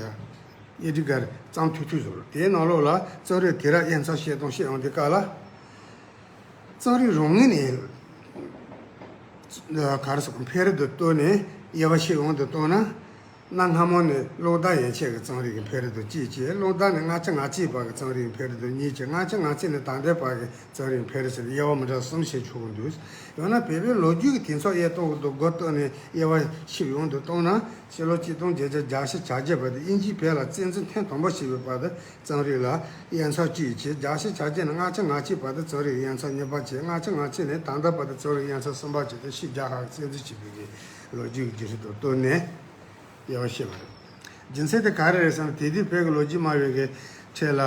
ཨ་ ཨེ་ཌི་གར་གཙང་མཐུག་མཐུག་བཟོ་རོགས། དེའི་ནང་ལོགས་ལ་རྩོམ་རིག་དེ་ར་དབྱེ་མཚམས་བཤད་སྟངས་བཤད་ཡོང་དུས་སྐབས་ལ། རྩོམ་རིག་རང་ངོས་ནས་ག་རེ་ཟེར་དགོས། འཕེལ་རིམ་དུ་གཏོང་ནས་དབྱེ་བ་ཕྱེ་ཡོང་དུ་གཏོང་ན། གནའ་སྔ་མོ་ནས་གླང་དར་ཡན་ཆད་ཀྱི་རྩོམ་རིག་གི་འཕེལ་རིམ་དུ་གཅིག་བྱས། གླང་དར་ནས་སྔ་ཕྱི་ང་གཅིག་བར་གྱི་རྩོམ་རིག་གི་འཕེལ་རིམ་དུ་གཉིས་བྱས། སྔ་ཕྱི་ང་གཅིག་ནས་ད་ལྟའི་བར་གྱི་རྩོམ་རིག་གི་འཕེལ་རིམ་ཟེར་ནས་དབྱེ་བ་མི་འདྲ་བ་གསུམ་ཕྱེ་ཆོག་གི་འདུག། ཡང་ན་བོད་པའི་ལོ་རྒྱུས་ཀྱི་དེང་སང་དབྱེ་སྟངས་དང་སྒོ་བསྟུན་ནས་དབྱེ་བ་ཕྱེ་ཡོང་དུ་གཏོང་ན། ཕྱི་ལོ་གཅིག་སྟོང་བརྒྱད་བརྒྱ་གྱ་བཞི་བརྒྱད་ཅུ་བར་དུ་དབྱིན་ཇིས་བོད་ལ་བཙན་འཛུལ་ཐེངས་དང་པོ་བྱས་པའི་བར་དུ་རྩོམ་རིག་ལ་དབྱེ་མཚམས་གཅིག་བྱས། བརྒྱད་ཅུ་གྱ་བརྒྱད་ནས་སྔ་ཕྱི་ང་གཅིག་བར་དུ་རྩོམ་རིག་དབྱེ་མཚམས་གཉིས་པ་བྱས། སྔ་ཕྱི་ང་གཅིག་ནས་ད་ལྟ་བར་དུ་རྩོམ་རིག་དབྱེ་མཚམས་གསུམ་པ་བྱས་ཏེ། ཕྱིས་རྒྱ་གར་གྱིས་བཙན་འཛུལ་བྱས་པའི་གི་ལོ་རྒྱུས་ཀྱི་རྒྱུན་ཤུལ་དང་བསྟུན་ནས་དབྱེ་བ་ཕྱེ་བ་རེད། རྒྱུ་མཚན་དེ་ག་རེ་རེད་ཟེར་ན། དེ་དུས་བོད་ཀྱི་ལོ་རྒྱུས་སྨྲ་བའི་གི་ཁྲོད་ལ་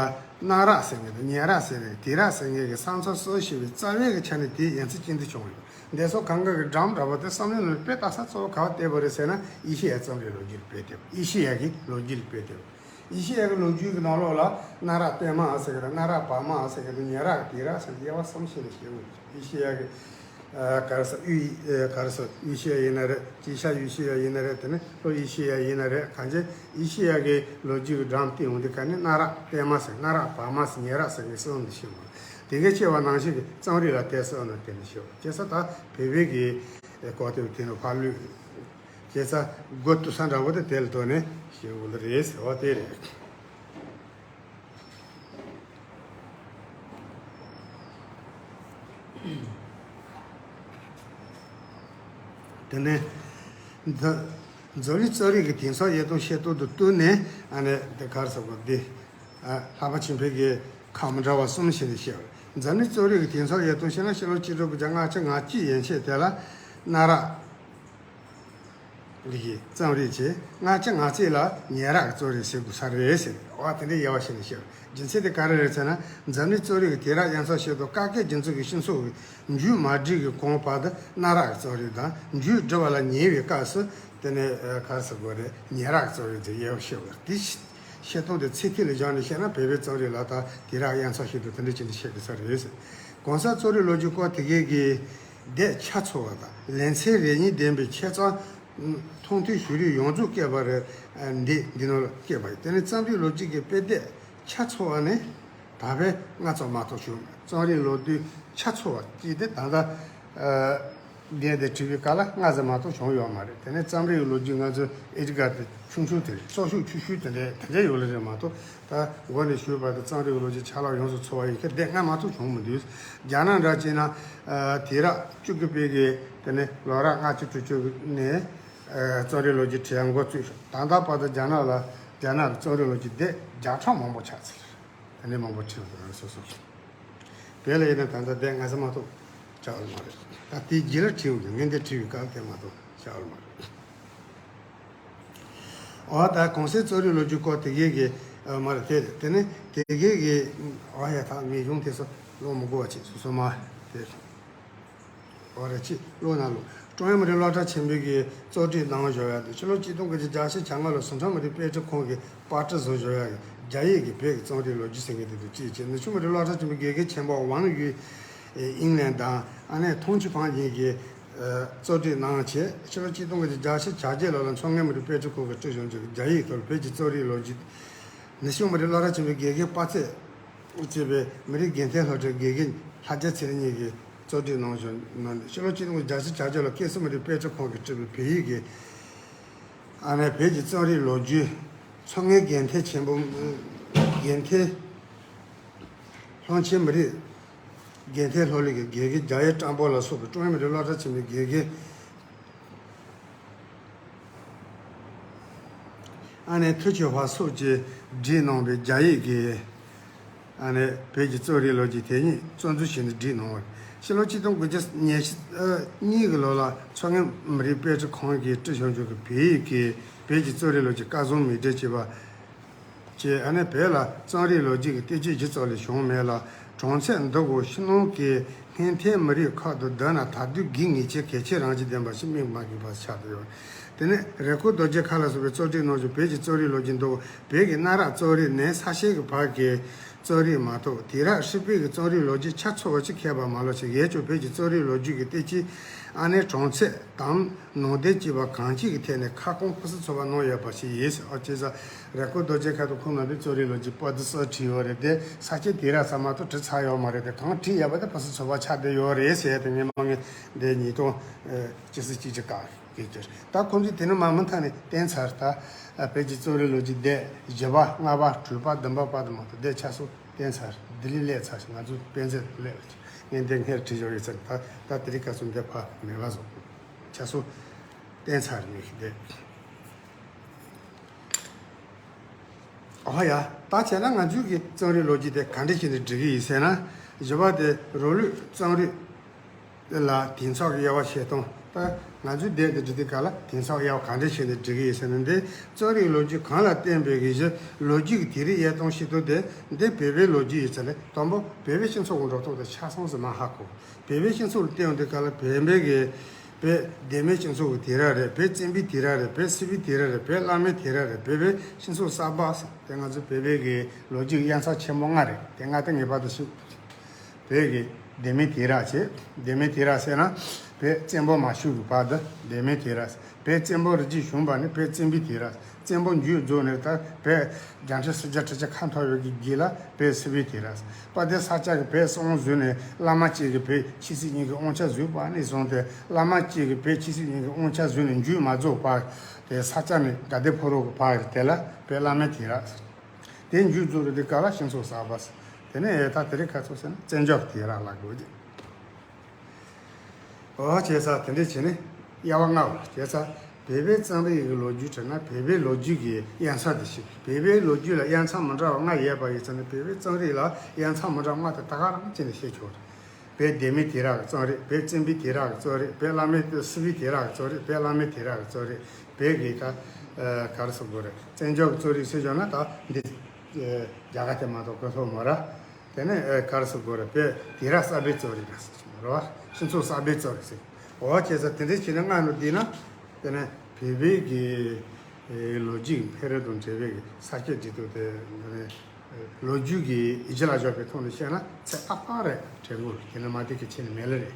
གནའ་རབས་ཟེར་མཁན་དང་ཉེ་རབས་ཟེར་མཁན། དེང་རབས་ཟེར་མཁན་གྱི་ས་མཚམས་སུ་ཞེས་པའི་རྩ་བའི་གི་ཆ་ནས་དེའི་དབྱེ་མཚམས་གཅིག་མཐུན་བྱུང་ཡོད། འདས་སོགས་གང་ག་གི་སྒྲ་འདྲ་པོ་དེ་བསམ་བློའི་ནང་དཔེ་ལྟ་ས་གཙོ་བོ་ག་པར་བལྟས་པ་རེད་ཟེར་ན། ཨེ་ཤེ་ཡའི་རྩོམ་རིག་ལོ་རྒྱུས་ལ་དཔེ་བལྟས་པ། ཨེ་ཤེ་ཡ་གི་ལོ་རྒྱུས་ལ་དཔེ་བལྟས་པ། ཨེ་ཤེ་ཡ་གི་ལོ་རྒྱུས་ཀྱི་ནང་ལོགས་ལ་གནའ་རབས་བརྟན་མ་ཟེར་གི་དང་། གནའ་རབས་བར་མ་ཟེར་གི་དང་། ཉེ་རབས་དེང་རབས་ཟེར་ནས་དབྱེ་བ་གསུམ་ཕྱེ་ནས་བཤད་ཡོད། ཨེ་ཤེ་ཡ་གི་ཨ་ག་རེ་ཟེར། དབྱི་ཨ་ག་རེ་ཟེར། དབྱི་ཤེ་ཡ་ཡིན་ན་རེད། ཅིན་ཤ་ཡུལ་ཤེ་ཡ་ཡིན་ན་རེད། དེ་ནས་ལྷོ་ཨེ་ཤེ་ཡ་ཡིན་ན་རེད། གང་ཅི་ཨེ་ཤེ་ཡ་གི་ལོ་རྒྱུས་ཀྱི་སྒྲ་བསྟན་ཡོང་དུས་ག་ནས་གནའ་རབས་བརྟན་མ་ཟེར། གནའ་རབས་བར་མ་ཟེར། ཉེ་རབས་ཟེར་ནས་གསུམ་དུ་ཕྱེ་ཡོད། དེ་གའི་ཕྱེ་བ་ནང་བཞིན་གྱི་རྩོམ་རིག་ལ་བལྟས་སོང་ན་དེ་ནས་ཕྱེ་བ། བྱས་ཙང་ད་བོད་པའི་གི་ཨེ་སྐོར་དེ་དེ་ནས་ཕར་ལུས། བྱས་ཙང་སྒོ་བསྟུན་ས་འདྲ་པོ་དེ་དེ་ལ་ཐོག་ནས་ཕྱེ་དགོས་ལེ་རེད་ཟེར་བ་དེ་རེད། དེ་ནས་འཛམ་འཛམ་གླིང་རྩོམ་རིག་གི་དེང་སང་དབྱེ་སྟངས་བཤད་སྟངས་དང་བསྟུན་ནས། ཨ་ནི་དེ་ག་རེ་ཟེར་དགོས། འདི་ཨ་ལྷག་པ་ཆེན་པོའི་གི་ཁག་མི་འདྲ་བ་གསུམ་བྱས་ནས་བཤད་པ་རེད། འཛམ་གླིང་རྩོམ་རིག་གི་དེང་སང་དབྱེ་སྟངས་བཤད་ན། ཕྱི་ལོ་གཅིག་སྟོང་དགུ་བརྒྱ་ལྔ་བཅུ་ང་གཅིག་ཡན་ཆད་དེ་ལ་གནའ་རབས་རིག་གི་རྩོམ་རིག་བྱས། སྔ་ཕྱི་ང་གཅིག་ལ་ཉེ་རབས་ཀྱི་རྩོམ་རིག་ཟེར་དགོས་ས་རེད་ཟེར། འོ་དེ་འདྲའི་དབྱེ་བ་ཕྱེ་ནས་བཤད་པ་རེད། རྒྱུ་མཚན་དེ་ག་རེ་རེད་ཟེར་ན། འཛམ་གླིང་རྩོམ་རིག་གི་དེང་རབས་དབྱེ་མཚམས་བཤད་དུས་ཀ་ཁའི་རྒྱུན་ཚོགས་ཀྱི་སྤྱི་ཚོགས་ཀྱི་མཇུག་མ་བསྒྲིལ་གྱི་གོང་བར་དུ་གནའ་རབས་ཀྱི་རྩོམ་རིག་དང་། མཇུག་བསྒྲིལ་བ་ལ་ཉེ་བའི་སྐབས་སུ་དེ་ནས་ཨ་ག་རེ་ཟེར་དགོས་རེད། ཉེ་རབས་ཀྱི་རྩོམ་རིག་ཅེས་དབྱེ་བ་ཕྱེ་བ་རེད། དེ་བཤད་སྟངས་དེ་ཚིག་ཐིག་ལ་བཞག་ནས་བཤད་ན། བོད་པའི་རྩོམ་རིག་ལ་ད་དེང་རབས་དབྱེ་མཚམས་བཤད་དུས་དེ་འདྲ་བྱས་ནས་བཤད་དགོས་ས་རེད། གོང་གསལ་རྩོམ་རིག་ལོ་རྒྱུས་སྐོར་དེ་གའི་གི་སྡེ་ཆ་ཚང་བ་དང་། ལེ་ཚན་རེ་གཉིས་ལྡན་པའི་ཆ་ཚང་མཐོང་ཐོས་བྱུང་རིགས་ཡོངས་རྫོགས་བཀོད་པ་རེད། ཨ་འདི་འདི་ནང་ལ་བཀོད་པ་ཡིན། དེ་ནས་རྩོམ་རིག་ལོ་རྒྱུས་ཀྱི་དཔེ་དེབ་ཆ་ཚང་བ་ནི་ད་བར་ལྔ་ཙམ་མ་གཏོགས་བྱུང་མེད། རྩོམ་རིག་ལོ་རྒྱུས་ཆ་ཚང་བ་གཅིག་དེ་ད་ལྟ་ཨ་འདི་འདི་བྲིས་པའི་སྐབས་ལ་ལྔ་ཙམ་མ་གཏོགས་བྱུང་ཡོད་མ་རེད། དེ་ནས་རྩོམ་རིག་ལོ་རྒྱུས་ང་ཚོའི་ཨེ་ཌི་གར་དེ་ཆུང་ཆུང་དེ་རེད། གཙོ་ཤོག་ཆུང་ཆུང་དེ་འདྲ་དེ་འདྲ་ཡོད་ལེ་རེད་མ་གཏོགས། ད་འགོ་ནས་ཞུས་པ་དེ་རྩོམ་རིག་ལོ་རྒྱུས་ཆ་ལག་ཡོངས་སུ་ཚང་བ་ཡིན་ཁ་དེ་ལྔ་མ་གཏོགས་བྱུང་མི་འདུག། རྒྱ་ནག་འདྲ་བྱས་ན་ཨ་དུས་རབས་བཅུ་དགུ་པའི་གི་དེ་ནས་ལོ་རབས་ལྔ་བཅུ་དྲུག་ཅུ་ནས་ཨ་རྩོམ་རིག་ལོ་རྒྱུས་བྲིས་ཡ་འགོ་བཙུགས། ད་ལྟ་བར་དུ་རྒྱ་ནག་ལ་རྒྱ་ནག་གི་རྩོམ་རིག་ལོ་རྒྱུས་སྡེ་བརྒྱ་ཕྲག་མང་པོ་ཆགས་ཚར། དེ་ནས་མང་པོ་བྲིས་ཡོད་རེད། སོ་སོ་བོད་ལ་ཡིན་ན་ད་ལྟ་སྡེ་ལྔ་ཙམ་མ་གཏོགས་ཆགས་ཡོད་མ་རེད། ད་དེའི་རྗེས་ལ་བྲིས་ཡོད་ཀྱང་། ངས་འདི་བྲིས་པའི་སྐབས་དེ་མ་གཏོགས་ཆགས་ཡོད་མ་རེད། འོ་ད་གོང་གསལ་རྩོམ་རིག་ལོ་རྒྱུས་སྐོར་དེ་གའི་གི་ཨ་མ་རེད། དེ་དེ་ནས་དེ་གའི་གི་འོ་ཡ་ད་ངས་གཞུང་དེ་ཚོ་ཀློག་མི་དགོས་པ་བྱས། སོ་སོ་མ་དེ་འོ་རེད། ཅིག་ཀློག་ན་ཀློག། ཀྲུང་ཧྭ་མི་རིགས་སློབ་གྲྭ་ཆེན་མོའི་གི་རྩོམ་སྒྲིག་གནང་བཞག་ཡ་དེ་ཕྱི་ལོ་གཅིག་སྟོང་དགུ་བརྒྱ་བརྒྱད་ཅུ་གྱ་ལྔ་ལོར་ཟུང་འབྲེལ་མི་རིགས་དཔེ་སྐྲུན་ཁང་གིས་པར་སྐྲུན་བཟོ་བཞག་ཡ་གི་རྒྱ་ཡིག་གི་བོད་ཀྱི་རྩོམ་རིག་ལོ་རྒྱུས་ཟེར་མཁན་དེ་དང་བཅས་བྱས། ནུབ་ཕྱོགས་མི་རིགས་སློབ་གྲྭ་ཆེན་མོའི་དགེ་རྒན་ཆེན་པོ་ཝང་ཡུས་ཨིང་ལན་དང་། ཨ་ནེ་ཐུང་ཆི་ཕང་གཉིས་ཀྱིས་ཨ་རྩོམ་སྒྲིག་གནང་བྱས། ཕྱི་ལོ་གཅིག་སྟོང་དགུ་བརྒྱ་བརྒྱད་ཅུ་གྱ་བརྒྱད་ལོ་ལ་མཚོ་སྔོན་མི་རིགས་དཔེ་སྐྲུན་ཁང་གིས་བསྐྲུན་བཞག་རྒྱུ་རྒྱ་ཡིག་ཐོག་བོད་ཀྱི་རྩོམ་རིག་ལོ་རྒྱུས། ནུབ་ཕྱོགས་མི་རིགས་སློབ་གྲྭ་ཆེན་མོའི་དགེ་རྒན་དཔའ་རྩལ་ཅེས་པའི་མི་རིགས་དགེ་ཐོན་སློབ་གྲྭའི་དགེ་རྒན་ལྷ་རྒྱལ་ཚེ་རིང་གཉིས་ཀྱིས་རྩོམ་སྒྲིག་གནང་བཞག་གནང་ནས། ཕྱི་ལོ་གཅིག་སྟོང་དགུ་བརྒྱ་བརྒྱད་ཅུ་གྱ་བརྒྱད་ལོར་ཀན་སུའུ་མི་རིགས་དཔེ་སྐྲུན་ཁང་གིས་བསྐྲུན་པའི་བོད་ཡིག་གི་ཨ་ནེ་བོད་ཀྱི་རྩོམ་རིག་ལོ་རྒྱུས། མཚོ་སྔོན་དགེ་ཐོན་ཆེན་པོ། དགེ་ཐོན། ལྷུན་ཆེན་མི་རིགས་དགེ་ཐོན་སློབ་གླིང་གི་དགེ་རྒན་རྒྱ་ཡེ་སྤྲང་པོ་ལ་སོགས་པའི་ཀྲུང་ཧྭ་མི་རིགས་སློབ་གྲྭ་ཆེན་མོའི་དགེ་རྒན། ཨ་ནེ་ཐུ་ཆོས་ཧྭ་སོགས་ཀྱིས་བྲིས་གནང་བའི་རྒྱ་ཡིག་གི་ཨ་ནེ་བོད་ཀྱི་རྩོམ་རིག་ལོ་རྒྱུས་དེ་ཉིད་རྩོམ་འཛུགས་བྱས་ནས་བསྒྲིགས་གནང་བ་རེད། ཕྱི་ལོ་གཅིག་སྟོང་དགུ་བརྒྱ་ཉི་ཤུ་གཉིས་ཀྱི་ལོ་ལ་མཚོ་སྔོན་མི་རིགས་དཔེ་སྐྲུན་ཁང་གིས་བསྐྲུན་བྱུང་བའི་བོད་ཡིག་གི་བོད་ཀྱི་རྩོམ་རིག་ལོ་རྒྱུས་སྐལ་བཟང་མིག་འབྲས་ཅེས་པ། ཅེས་ཨ་ནེ་བོད་ལ་རྩོམ་རིག་ལོ་རྒྱུས་ཀྱི་བསྟན་བཅོས་གཞི་ཚོགས་ལས་བྱུང་མེད་ལ། གྲངས་ཚད་འདི་གོ་ཕྱི་ནང་གི་སྔོན་ཐོན་མི་རིགས་ཁག་ཏུ་བསྡུར་ན་ད་དུང་གལ་ངེས་ཆེ་གལ་ཆེ་རང་བཞིན་ལྡན་པ་ཞིག་སྨོས་མ་དགོས་པ་ཆགས་བསྡད་ཡོད། དེ་ནས་རེ་སྐུལ་རྡོ་རྗེ་མཁར་ལ་སོགས་པས་རྩོམ་སྒྲིག་གནང་བྱུང་བོད་ཀྱི་རྩོམ་རིག་ལོ་རྒྱུས་འདི་གོ་བོད་ཀྱི་གནའ་རབས་རྩོམ་རིག་ནས་ས་སྐྱའི་བར་གྱི་རྩོམ་རིག་མ་གཏོགས་དུས་རབས་ཧྲིལ་པོའི་གི་རྩོམ་རིག་ལོ་རྒྱུས་ཆ་ཚང་བ་ཅིག་མཁས་པ་མ་ལོ་ཞིག་ཡོད་ཀྱང་བོད་ཀྱི་རྩོམ་རིག་ལོ་རྒྱུས་ཀྱི་བསྟན་བཅོས་ཨ་ནེ་གྲངས་ཚད་དང་ནང་དོན་བཅས་པ་གང་ཅིའི་ཐད་ནས་ཁ་སྐོང་ཕུན་སུམ་ཚོགས་པ་གནང་ཡོད་པ་ཞིག་ཡིན། ཨ་ཅེ་ས། རེ་སྐོར་རྡོ་རྗེ་ཁ་དུ་ཁུངས་ནང་པའི་རྩོམ་རིག་ལོ་རྒྱུས་པོ་ཏི་སུ་བྲིས་ཡོད་རེད་དེ། ས་སྐྱའི་དུས་རབས་ཙམ་མ་གཏོགས་བྲིས་ཚར་ཡོད་མ་རེད་དེ། གང་བྲིས་ཡོད་པ་དེ་ཕུན་སུམ་ཚོགས་པ་ཆགས་བསྡད་ཡོད་རེད་ཟེར་དེ་ངས་མ་ངས་འདི་ཉིས་སྟོང་ཨ་བཅུ་གཅིག་གི་སྐབས་ཀྱི་ཅིག་ད་ཁོང་ཚོས་དེ་ནི་མ་མུ་མཐའ་ནས་བསྟན་ཚར། ད་ཨ་བོད་ཀྱི་རྩོམ་རིག་ལོ་རྒྱུས་སྡེ་བཞི་པ་ལྔ་པ་དྲུག་པ་བདུན་པ་བར་དུ་མ་གཏོགས་སྡེ་ཆ་སོ་བསྟན་ཚར། ལྡི་ལི་སླེབས་ཚར་ཞིག་ང་ཚོ་དཔེ་མཛོད་སླེབས་ཅིག་ངས་འདི་སྔར་བྲིས་ཡོད་ཡོད་ཚར། ད་ད་དེ་རིང་ཁ་སང་འདི་ཕར་མེད་པ་བཟོ་ཆ་སོ་བསྟན་ཚར་ངས་ཤིག་འདི། ཨོ་ཡ། ད་བྱས་ན་ང་ཚོའི་གི་རྩོམ་རིག་ལོ་རྒྱུས་དེ་ག་འདྲ་བྱས་ནས་འབྲི་གི་ཡིན་ཟེར་ན། བཞི་པ་དེ་རོ་ལུས་རྩོམ་རིག་ལ་དེང་སང་གི་དབྱེ་བ་བཤད་སྟངས། ད་ང་ཚོའི་སྡེ་འདི་འབྲི་དུས་སྐབས་ལ་དེང་སང་དབྱེ་བ་ག་འདྲ་བྱས་ནས་འབྲི་གི་ཡིན་ཟེར་ན། འདི་རྩོམ་རིག་ལོ་རྒྱུས་གང་ལ་བརྟེན་པའི་གི་གཞི་ལོ་རྒྱུས་ཀྱི་དེང་རབས་དབྱེ་སྟངས་ཤིག་ཏུ་དེ་འདི་བོད་པའི་ལོ་རྒྱུས་ཡིན་ཚུལ་ལས། དང་པོ་བོད་པའི་སྤྱི་ཚོགས་ཀྱི་འགྲོ་སྟངས་དེ་ཆ་ཚང་ཟིག་མར་ཧ་གོ། བོད་པའི་སྤྱི་ཚོགས་ལ་བལྟས་ཡོང་དུས་སྐབས་ལ་བོད་པའི་གི་བོད་ལྡེ་མིག་སྤྱི་ཚོགས་ཀྱི་དུས་རབས་རེད། བོད་བཙན་པོའི་དུས་རབས་རེད། བོད་སིལ་བུའི་དུས་རབས་རེད། བོད་བླ་མའི་དུས་རབས་རེད། བོད་པའི་སྤྱི་ཚོགས་གསར་པ་ཟེར་དེ་ང་ཚོ་བོད་པའི་གི་ལོ་རྒྱུས་དབྱེ་མཚམས་ཆེན་པོ་ལྔ་རེད། དེ་ལྔ་དེ་ངེས་པར་དུ་ཤེས། བོད་ཀྱི་ལྡེ་མིག་དུས་རབས་བྱས། ལྡེ་མིག་དུས་རབས་ཟེར་ན་བོད་བཙན་པོ་མ་བཞུགས་ཀྱི་བར་དུ་ལྡེ་མིག་དུས་རབས། བོད་བཙན་པོ་རིགས་རྒྱུད་བྱུང་བ་ནས་བོད་བཙན་པོའི་དུས་རབས། བཙན་པོ་མཇུག་རྫོགས་ནས་ད་བོད་བརྒྱ་ཁྲི་སུམ་བརྒྱ་ཁྲི་བརྒྱ་ཁ་འཐོར་བའི་གི་རྗེས་ལ་བོད་སིལ་བུའི་དུས་རབས། དཔལ་ལྡན་ས་སྐྱ་གིས་བོད་གསང་བ་བཟུང་ནས་བླ་མ་གཅིག་གིས་བོད་ཆོས་སྲིད་གཉིས་ཀྱི་དབང་ཆ་བཟུང་བ་ནས་བཟུང་སྟེ། བླ་མ་གཅིག་གིས་བོད་ཆོས་སྲིད་གཉིས་ཀྱི་དབང་ཆ་བཟུང་ནས་མཇུག་མ་རྫོགས་བར་དེ་ས་སྐྱ་ནས་དགའ་ལྡན་ཕོ་རོག་གི་བར་དེ་ལ་བོད་བླ་མའི་དུས་རབས། དེ་མཇུག་རྫོགས་རེད། དེ་ག་ལ་སྤྱི་ཚོགས་གསར་པ་ཟེར། དེ་ནས་ད་དེ་རིང་ཁ་ཚོགས་ཟེར་ན་བཙན་བྱོལ་དུས་རབས་ལ་དགོས་ཀྱི། ཨོ་བྱས་ཙང་དེ་འདྲས་བྱས་ནས་དབྱེ་བ་ལྔ་བ་བྱས་ཙང་། བོད་པའི་རྩོམ་རིག་གི་ལོ་རྒྱུས་དྲིས་ན་བོད་པའི་ལོ་རྒྱུས་ཀྱི་དབྱེ་མཚམས་དེ་ཤེས། བོད་པའི་ལོ་རྒྱུས་ལ་དབྱེ་མཚམས་མི་འདྲ་བ་ལྔ་ཡོད་པ་ཡིན་ཙང་ནས། བོད་པའི་རྩོམ་རིག་ལ་དབྱེ་མཚམས་མི་འདྲ་བ་ལྔ་དེ་ད་ག་རང་བྱས་ནས་བཤད་ཆོག་རེད། བོད་ལྡེ་མིག་དུས་རབས་ཀྱི་རྩོམ་རིག་བོད་བཙན་པོའི་དུས་རབས་ཀྱི་རྩོམ་རིག་བོད་བླ་མའི་སིལ་བུའི་དུས་རབས་ཀྱི་རྩོམ་རིག་བོད་བླ་མའི་དུས་རབས་ཀྱི་རྩོམ་རིག་བོད་ཀྱི་ད་ག་རེ་ཟེར་དགོས་རེད། བཙན་བྱོལ་གྱི་རྩོམ་རིག་ཟེར་བྱུང་ན་ད་འདི་རྒྱ་གར་དེ་མ་གཏོགས་གོ་ཐོག་མ་རེད། དེ་ནས་ག་རེ་ཟེར་དགོས་རེད། བོད་དུས་རབས་གསར་པའི་རྩོམ་རིག་རེད་ཟེར་གྱི་མ་རེད་བ། སྤྱི་ཚོགས་གསར་པའི་རྩོམ་རིག་ཟེར། འོ་བྱས་ཙང་དེ་འདྲས་བྱས་ནས་ལྔ་ནང་བསྡུས་ན། དེ་ནས་བོད་པའི་གི་ལོ་རྒྱུས་ཀྱི་འཕེལ་རིམ་དང་འབྲེལ་བའི་གི་ས་སྐྱའི་འབྲི་དུས་དེ། ལོ་རྒྱུས་ཀྱི་ཡིག་ཆ་ལ་སྦྱོར་བའི་ཐོག་ནས་བཤད་ན་ཚད་ཏག་ཏག་རེད། དྲན་དགོས་དེ་ནི་མ་བསྡད་ཀྱི་ཆེ་ནི་མེད་ལེ་རེད།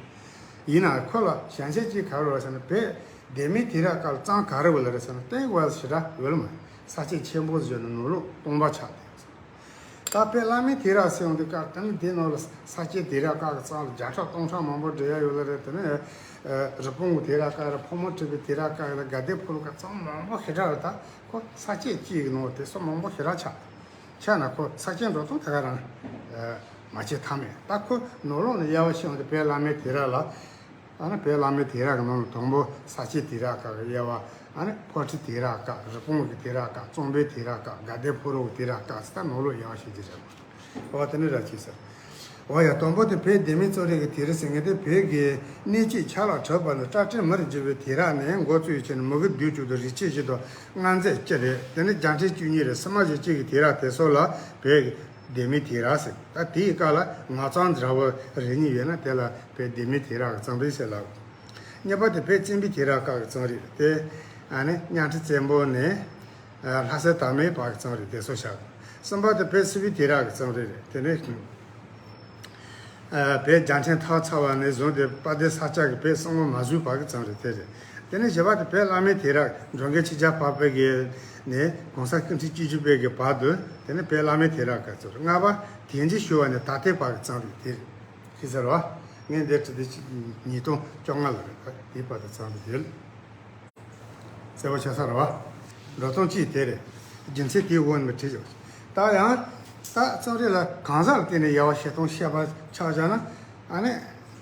ཡིན་ན་ཁོ་ལ་ཞན་ཆ་གཅིག་ག་རེ་ཡོད་ཟེར་ན། བོད་ལྡེ་མིག་དུས་རབས་སྐབས་ལ་རྩོམ་ག་རེ་ཡོད་ལེ་རེད་ཟེར་ན། སྟེང་བ་ཞེ་དྲག་ཡོད་ལེ་མ་རེད། ས་སྐྱ་ཆེན་པོ་ཟེར་ནས་ནང་ལོགས་སྟོང་པ་ཆགས་ཏེ། ད་བོད་བླ་མའི་དུས་རབས་ཟེར་ཡོང་དུས་སྐབས་དེ་ནི་དེ་ནང་ལ་ས་སྐྱའི་དུས་རབས་སྐབས་ཀྱི་རྩོམ་ལ་བརྒྱ་ཕྲག་སྟོང་ཕྲག་མང་པོ་འབྲི་ཡ་ཡོད་ལེ་རེད། དེ་ནས་རི་པིན་གྱི་དུས་རབས་སྐབས་རེད། ཕོ་མོ་འཁྲིད་པའི་དུས་རབས་སྐབས་ལ་དགའ་ལྡན་ཕོ་རོག་སྐབས་རྩོམ་མང་པོ་ཞེ་དྲག་རེད། ད་ཁོ་ས་སྐྱ་གཅིག་གི་ནང་དེ་ཚོ་མང་པོ་ཞེ་དྲག་ཆགས། ཆགས་ན་ཁོ་ས་སྐྱའི་འགྲོ་སྟངས་དེ་ག་རང་མ་བྱེད་ཐབས་མེད། ད་ཁོ་ནང་ལོགས་ནས་དབྱེ་བ་ཕྱེ་ཡོང་དུས་བོད་བླ་མའི་དུས་རབས་ལ། ཨ་ནི་བོད་བླ་མའི་དུས་རབས་ཀྱི་ནང་ལ་དང་པོ་ས་སྐྱའི་དུས་རབས་སྐབས་ཀྱི་དབྱེ་བ། ཨ་ནི་ཕོ་ཁྲི་དུས་རབས་སྐབས། རི་པིན་གྱི་དུས་རབས་སྐབས། གཙང་པོའི་དུས་རབས་སྐབས། དགའ་ལྡན་ཕོ་རོག་གི་དུས་རབས་སྐབས་ཟེར། ད་ནང་ལོགས་དབྱེ་བ་ཕྱེ་རྒྱུ་རེད། འོ་དེ་ནི་ར་ཅིག་ཟེར། འོ་ཡ། དང་པོ་དེ་བོད་ལྡེ་མིག་རྩོམ་རིག་གི་དུས་རབས་ཟེར་མཁན་དེ། བོད་ཀྱི་གནས་བཅུ་ཆར་ལ་གྲགས་པ་ནས་སྐྲ་སྤྲིན་མེར་གྱུར་པའི་དུས་རབས་ནས་འགོ་བཙུགས་བྱས་ནས་མི་དགུ་བདུན་ཅུ་དང་རེ་གཅིག་བཞི་དང་ལྔ་མཛད་བཅུ་རེད། དེ་ནས་བརྒྱ་ཕྲག་བཅུ་གཉིས་རེད། སིལ་མ་ཞེ་གཅིག་གི་དུས་རབས་དེ་ཚོ་ལ་བོད་ཀྱི་ལྡེ་མིག་དུས་རབས་ཟེར། ད་དེའི་སྐབས་ལ་ངག་རྩོམ་འདྲ་བོ་རེ་གཉིས་ཡོད་ན་དེ་ལ་བོད་ལྡེ་མིག་དུས་རབས་ཀྱི་རྩོམ་རིག་ཟེར་ལབ། གཉིས་པ་དེ་བོད་བཙན་པོའི་དུས་རབས་སྐབས་ཀྱི་རྩོམ་རིག་རེད་དེ། ཨ་ནི་གཉའ་ཁྲི་བཙན་པོ་ནས་ལྷ་སྲས་དར་མའི་བར་གྱི་རྩོམ་རིག་དེ་ཚོ་བཞག། གསུམ་པ་དེ་བོད་སིལ་བུའི་དུས་རབས་ཀྱི་རྩོམ་རིག་རེད། དེ་ནས་བོད་རྒྱལ་ཕྲན་ཐག་ཚ་བ་ནས་བཟུང་སྟེ་དཔལ་ལྡན་ས་སྐྱ་གིས་བོད་གསང་བ་མ་བཟུང་བར་གྱི་རྩོམ་རིག་དེ་རེད། དེ་ནས་བཞི་པ་དེ་བོད་བླ་མའི་དུས་རབས། འགྲོ་མགོན་ཆོས་རྒྱལ་འཕགས་པའི་གི་ནས་གོང་ས་སྐུ་ཕྲེང་བཅུ་བཞི་པའི་གི་བར་དུ། དེ་ནས་བོད་བླ་མའི་དུས་རབས་སྐབས་རྩོམ་རིག། ལྔ་པ་དེང་ཆེན་ཞུ་བ་ནས་ད་ལྟའི་བར་གྱི་རྩོམ་རིག་དེ་རེད། ཤེས་ཚར་བ། ངས་འདིར་བྲིས་ཏེ་ཉིས་སྟོང་བཅོ་ལྔ་ལ་རེད། དེའི་བར་དུ་རྩོམ་རིག་ཡོད། གསལ་པོ་ཆགས་ཚར་བ། འགྲོ་སྟངས་གཅིག་དེ་རེད། རྒྱུ་མཚན་དེའི་འོག་ནས་བྲིས་ཆོག། ད་ཡང་ད་རྩོམ་རིག་ལ་གང་ཟག་ལ་བརྟེན་ནས་དབྱེ་བ་ཕྱེ་སྟངས་བཤད་པ་ཆགས་བཞག་ན། ཨ་ནི་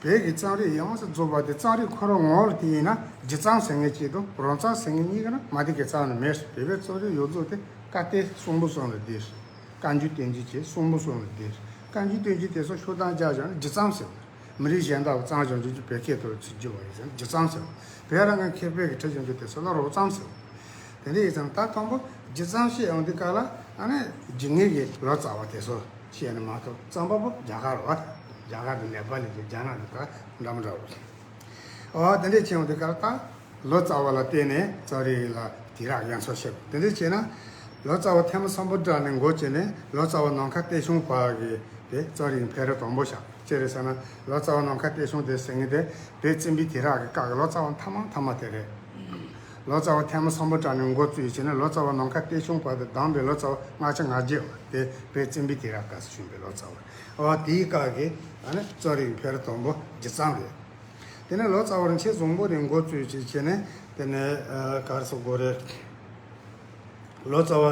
བོད་ཀྱི་རྩོམ་རིག་ཡོངས་སུ་རྫོགས་པ་དེ། རྩོམ་རིག་ཁོ་རང་ངོ་བོ་ལ་བལྟས་ན་སྒྱུ་རྩོམ་ཟེར་མཁན་གཅིག་དང་རང་རྩོམ་ཟེར་མཁན་གཉིས་ཀྱི་ནང་མ་བསྡད་མཁན་རྩ་བ་ནས་མེད། བོད་པའི་རྩོམ་རིག་ཡོངས་རྫོགས་དེ་བཀའ་བསྟན་གསུམ་པོ་གསུམ་ལ་བསྡད། བཀའ་འགྱུར་བསྟན་འགྱུར་བཅས་གསུམ་པོ་གསུམ་ལ་བསྡད། བཀའ་འགྱུར་བསྟན་འགྱུར་དེ་ཚོ་ཤོག་གྲངས་བརྒྱབ་བཞག་ན་སྒྱུ་རྩོམ་ཟེར། མི་རིགས་གཞན་དག་གི་རྩོམ་སྦྱོང་རྒྱུ་བོད་སྐད་ཐོག་ཚུར་བསྒྱུར་བ་ཡིན་ཙང་སྒྱུ་རྩོམ་ཟེར། བོད་རང་གི་མཁས་པའི་གི་བྲིས་སྦྱོང་རྒྱུ་དེ་ཚོ་ལ་རོབ་རྩོམ་ཟེར། དེ་འདྲ་ཡིན་ཙང་ད་དང་པོ་སྒྱུ་རྩོམ་བཤད་ཡོང་དུས་སྐབས་ལ། ཨ་ནི་སྒྱུ་རྔན་གྱི་ལོ་ཙཱ་བ་དེ་ཚོ་བཤད་ནི་མ་གཏོགས། རྩོམ་པ་པོ་རྒྱ་གར་བ། རྒྱ་གར་དང་ནེ་པ་ལི་དང་རྒྱ་ནག་དང་ག་འདྲ་མི་འདྲ་བ། འོ་དེ་འདྲ་བྱས་ཡོང་དུས་སྐབས་ལ་ད་ལོ་ཙཱ་བ་ལ་བརྟེན་ནས་རྩོམ་རིག་ལ་དུས་རབས་དབྱེ་མཚམས་བཤད། དེ་འདྲ་བྱས་ན་ལོ་ཙཱ་བ་ཐོན་མི་སམ་བྷོ་ཊ་ནས་འགོ་བྱས་ནས་ལོ་ཙཱ་བ་ནམ་མཁའ་བསྟན་སྐྱོང་བར་གྱི་དེ་རྩོམ་རིག་འཕེལ་རིམ་དང་པོ་བཞག། ཅི་རེད་ཟེར་ན། ལོ་ཙཱ་བ་ནམ་མཁའ་བསྟན་སྐྱོང་དེ་ཟེར་མཁན་དེ་བོད་བཙན་པོའི་དུས་རབས་ཀྱི་སྐབས་ཀྱི་ལོ་ཙཱ་བ་མཐའ་མ་མཐའ་མ་དེ་རེད། ལོ་ཙཱ་བ་ཐེངས་མ་གསུམ་པ་གྲངས་ནས་འགོ་བཙུགས་བྱས་ནས། ལོ་ཙཱ་བ་ནམ་མཁའ་སྟོད་ཕྱོགས་བར་དུ་གདམས་པའི་ལོ་ཙཱ་བ་ལྔ་བརྒྱ་ང་བརྒྱད་པ་དེ་བོད་བཙན་པོའི་དུས་རབས་སྐབས་སུ་བྱོན་པའི་ལོ་ཙཱ་བ། འོ་དེའི་སྐབས་ཀྱི་ཨ་ནི་རྩོམ་རིག་གི་འཕེལ་རིམ་དང་པོ་རྒྱུད་གཙང་རེད། དེ་ནས་ལོ་ཙཱ་བ་རིན་ཆེན་བཟང་པོ་དེ་འགོ་བཙུགས་བྱས་བྱས་ནས། དེ་ནས་ཨ་ག་རེ་ཟེར་དགོས་རེད། ལོ་ཙཱ་བ་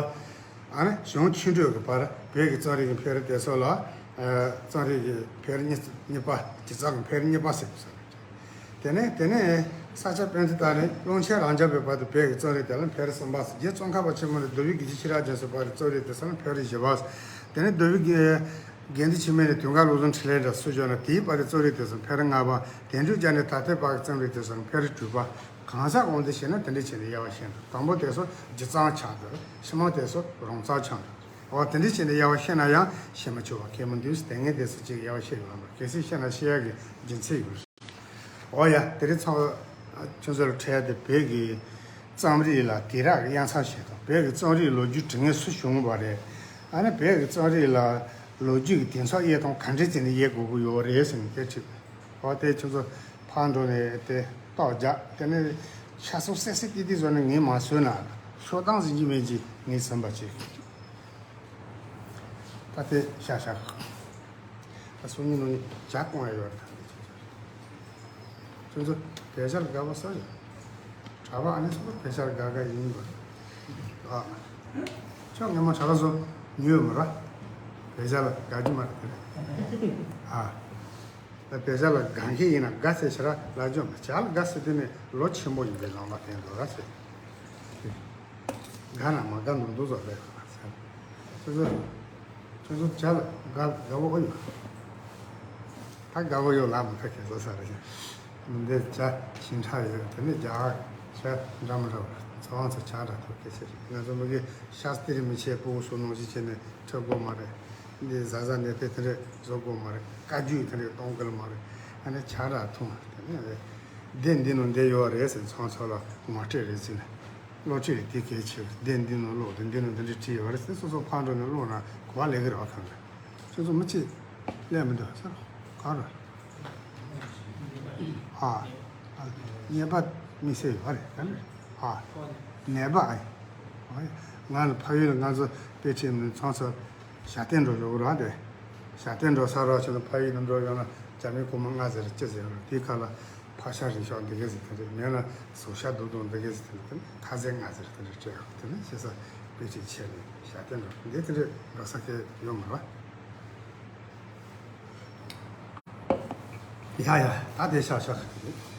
ཨ་ནི་ཞང་ཆོས་སྒྲོན་གྱི་བར་བོད་ཀྱི་རྩོམ་རིག་གི་འཕེལ་རིམ་དེ་ཚོ་ལ། ཨ་རྩོམ་རིག་གི་འཕེལ་རིམ་གཉིས་གཉིས་པ། རྒྱུད་གཙང་གི་འཕེལ་རིམ་གཉིས་པ་ཟེར་གྱི་ཡོད་རེད། དེ་ནས་དེ་ནས་ས་སྐྱ་པཎྜི་ཏ་ནས་ཀློང་ཆེན་རབ་འབྱམས་པའི་བར་དུ་བོད་ཀྱི་རྩོམ་རིག་དེ་ལ་འཕེལ་རིམ་གསུམ་པ། རྗེ་ཙོང་ཁ་པ་ཆེན་པོ་ནས་མདོ་དབུས་རྒྱལ་རྩེ་ཤེས་རབ་རྒྱ་མཚོའི་བར་དུ་རྩོམ་རིག་དེ་ཚོ་ལ་འཕེལ་རིམ་བཞི་པ། དེ་ནས་མདོ་དབུས་དགེ་དགེ་འདུན་ཆོས་འཕེལ་ནས་དུང་དཀར་བློ་བཟང་འཕྲིན་ལས་འདྲ་སུ་བྱོན་ན་དེའི་བར་དུ་རྩོམ་རིག་དེ་ཚོ་འཕེལ་རིམ་ལྔ་པ། དལ་འབྱོར་རྒྱལ་ནས་ད་ལྟའི་བར་གྱི་རྩོམ་རིག་དེ་ཚོ་ལ་འཕེལ་རིམ་དྲུག་པ། གང་ཟག་དབང་དུ་བྱས་ན་དེ་འདྲ་བྱས་ནས་དབྱེ་བ་ཕྱེ་འདུག་དང་པོ་དེ་ཚོ་རྒྱུད་གཙང་ཆགས་འདུག་ཕྱི་མ་དེ་ཚོ་རོང་གཙང་ཆགས་འདུག་འོ་དེ་འདྲ་བྱས་ནས་དབྱེ་བ་ཕྱེ་ན་ཡང་ཤེས་མ་ཆོག་པ་གལ་མི་འདུག་དེ་སྔའི་དེ་ཚོ་གཅིག་དབྱེ་བ་ཕྱེ་ཡོང་ལ། གལ་སྲིད་ཤེས་ན་ཤེས་ཡག་གི་རྒྱུ་མཚན་ཡོད། འོ་ཡ། དེ་རིང་ཚང་མ་ཁྱོད་ཚོ་ལ་འཕྲད་ཡ་དེ་བོད་ཀྱི་རྩོམ་རིག་ལ་དུས་རབས་ཀྱི་དབྱེ་མཚམས་ཕྱེ་སྟངས། བོད་ཀྱི་རྩོམ་རིག་ལོ་རྒྱུས་འབྲི་མཁན་སུ་བྱུང་བ་རེད། ཨ་ནི་བོད་ཀྱི་རྩོམ་རིག་ལ་ལོ་རྒྱུས་ཀྱི་དུས་མཚམས་དབྱེ་སྟངས་ག་འདྲས་བྱས་ནས་དབྱེ་དགོས་ཀྱི་ཡོད་རེད་ཟེར་ནས་དེ་དྲིས་པ། འོ་དེ་ཁྱོད་ཚོ་ཕར་འགྲོ་ནས་དེ་ཏོག་རྒྱག་དེ་ནས་ཤ་ཚུགས་སད་སད་ཏིག་ཏིག་བཟོས་ནས་ངས་མ་བཟོས་ན་ཤོག་དང་ཟིན་གྱི་མེད་ཀྱི། ངས་ཟིན་པ་བྱེད། ད་དེ་ཤ་ཤ། ད་སང་ཉིན་གནངས་ཉིན་ཇ་བསྐོལ་ཡ་ཡོད་རེད། ད་འདི་ཁྱོད་ཚོ་བོད་ཇ་ལ་དགའ་པོ་བཟོ་ཡོད། གྲྭ་པ་ཨ་ནེ་ཚོ་བོད་ཇ་ལ་དགའ་དགའ་ཡིན་པ། ཨ། ཁྱོད་སྔོན་མ་གྲྭ་པ་ཚོ་ཉོས་ཡོད་མ་རེད། བོད་ཇ་ལ་དགའ་རྒྱུ་མ་རེད་དེ་རེད། ཨ། ད་བོད་ཇ་ལ་དགའ་མཁན་ཡིན་ན་དགའ་ཟེར་ཞེ་དྲག་ལབ་རྒྱུ་མ། ཇ་ལ་དགའ་ཟེར་དེ་ནི་ལོ་ཆེན་པོ་ཡིན་པའི་ལམ་ལ་བསྟན་འདུག་ར་ཟེར། དགའ་ན་མ་དགའ་འདུག་འདུག་བཟོ་ལས་ཟེར། ཁྱོད་ཚོ་ཁྱོད་ཚོ་ཇ་ལ་དགའ་དགའ་བོ་ཨེ་ཡོད། ད་དགའ་བོ་ཡོད་ལ་མ་ཁ་ཁྱེད་ཚོ་ཟ་རེད། འདི་ཇ་ཞིམ་ཁྲ་ཡོད། དེ་ནི་ཇ་ཇ་འདྲ་མི་འདྲ་བ་ཚོ་ཚོ་ཇ་འདྲ་ཐུག་སྐད་ཆ་རེད། ང་ཚོ་མི་གི་ཤ་སྟེར་མི་ཆེ་པོ་སོ་ནང་བཞིན་བྱས་ནས་ཁྲིད་དགོས་མ་རེད། འདི་ཟ་ཟ་ནས་དེ་དེ་འདྲས་བཟོ་དགོས་མ་རེད། བཀའ་བརྒྱུད་དེ་འདྲས་གཏོང་དགོས་མ་རེད། ཨ་ནི་ཇ་འདྲ་འཐུང་། དེ་ནས་སྡེ་འདི་ནང་འདི་ཡོད་རེད་ཟེར་ཚང་ཚོ་ལ་ངོ་སྤྲོད་རེ་བྱས་ནས། སློབ་ཁྲིད་རེད། དེ་གལ་ཆེ་བ་རེད། འདི་ནང་ཀློག་རེད། འདི་ནང་འདི་འདྲ་བྲིས་ཡོད་རེད་ཟེར་སོ་སོ་ཕར་འགྲོ་ནས་ཀློག་ན་གོ་བ་ལེན་གི་རེད་བ། གང་གི་ཁྱོད་ཚོ་མི་གཅིག་སླེབས་མི་འདུག་ཟེར། ག་རེ། ཨ། ཨ། ཉེས་པ་དམིགས་བསལ་ཡོད་རེད། ག་རེ། ཨ། ནད་པ། ཨ། ང་ལ་ཕ་ཡུལ་ལ་ང་ཚོ་དཔེ་ཁྲིད་ནས་ཚང་ཚོ་ཞབས་བརྟན་འགྲོ་ཡོད་རེད་དེ། ཞབས་བརྟན་འགྲོ་ས་རོགས་བྱས་ན་ཕ་ཡུལ་ནས་འགྲོ་ཡོང་ན་རྒྱ་མིའི་རྐུན་མ་ལྔ་ཟེར་ཅི་ཟེར་ཡོད་རེད། དེའི་ཁ་ལ། ཕག་ཤ་རིང་ཤོས་འདི་ག་ཟིག་དེ་རེད། མེད་ན་ཟུག་ཤ་རྡུག་རྡུག་འདི་ག་ཟིག་དེ་རེད། དེ་ནི་ཁ་ཟས་ལྔ་ཟེར་དེ་འདྲ་སྤྲད་ཡོད། དེ་ནི་ཞེ་ས་དཔེ་ཆའི་ཆེད་ནས་ཞབས་བརྟན་འགྲོ་འདི་དེ་འདྲ་འགྲོ་ས་གལ་ཡོད་མ་རེད། ཡ་ཡ། ད་དེ་ཤག་ཤག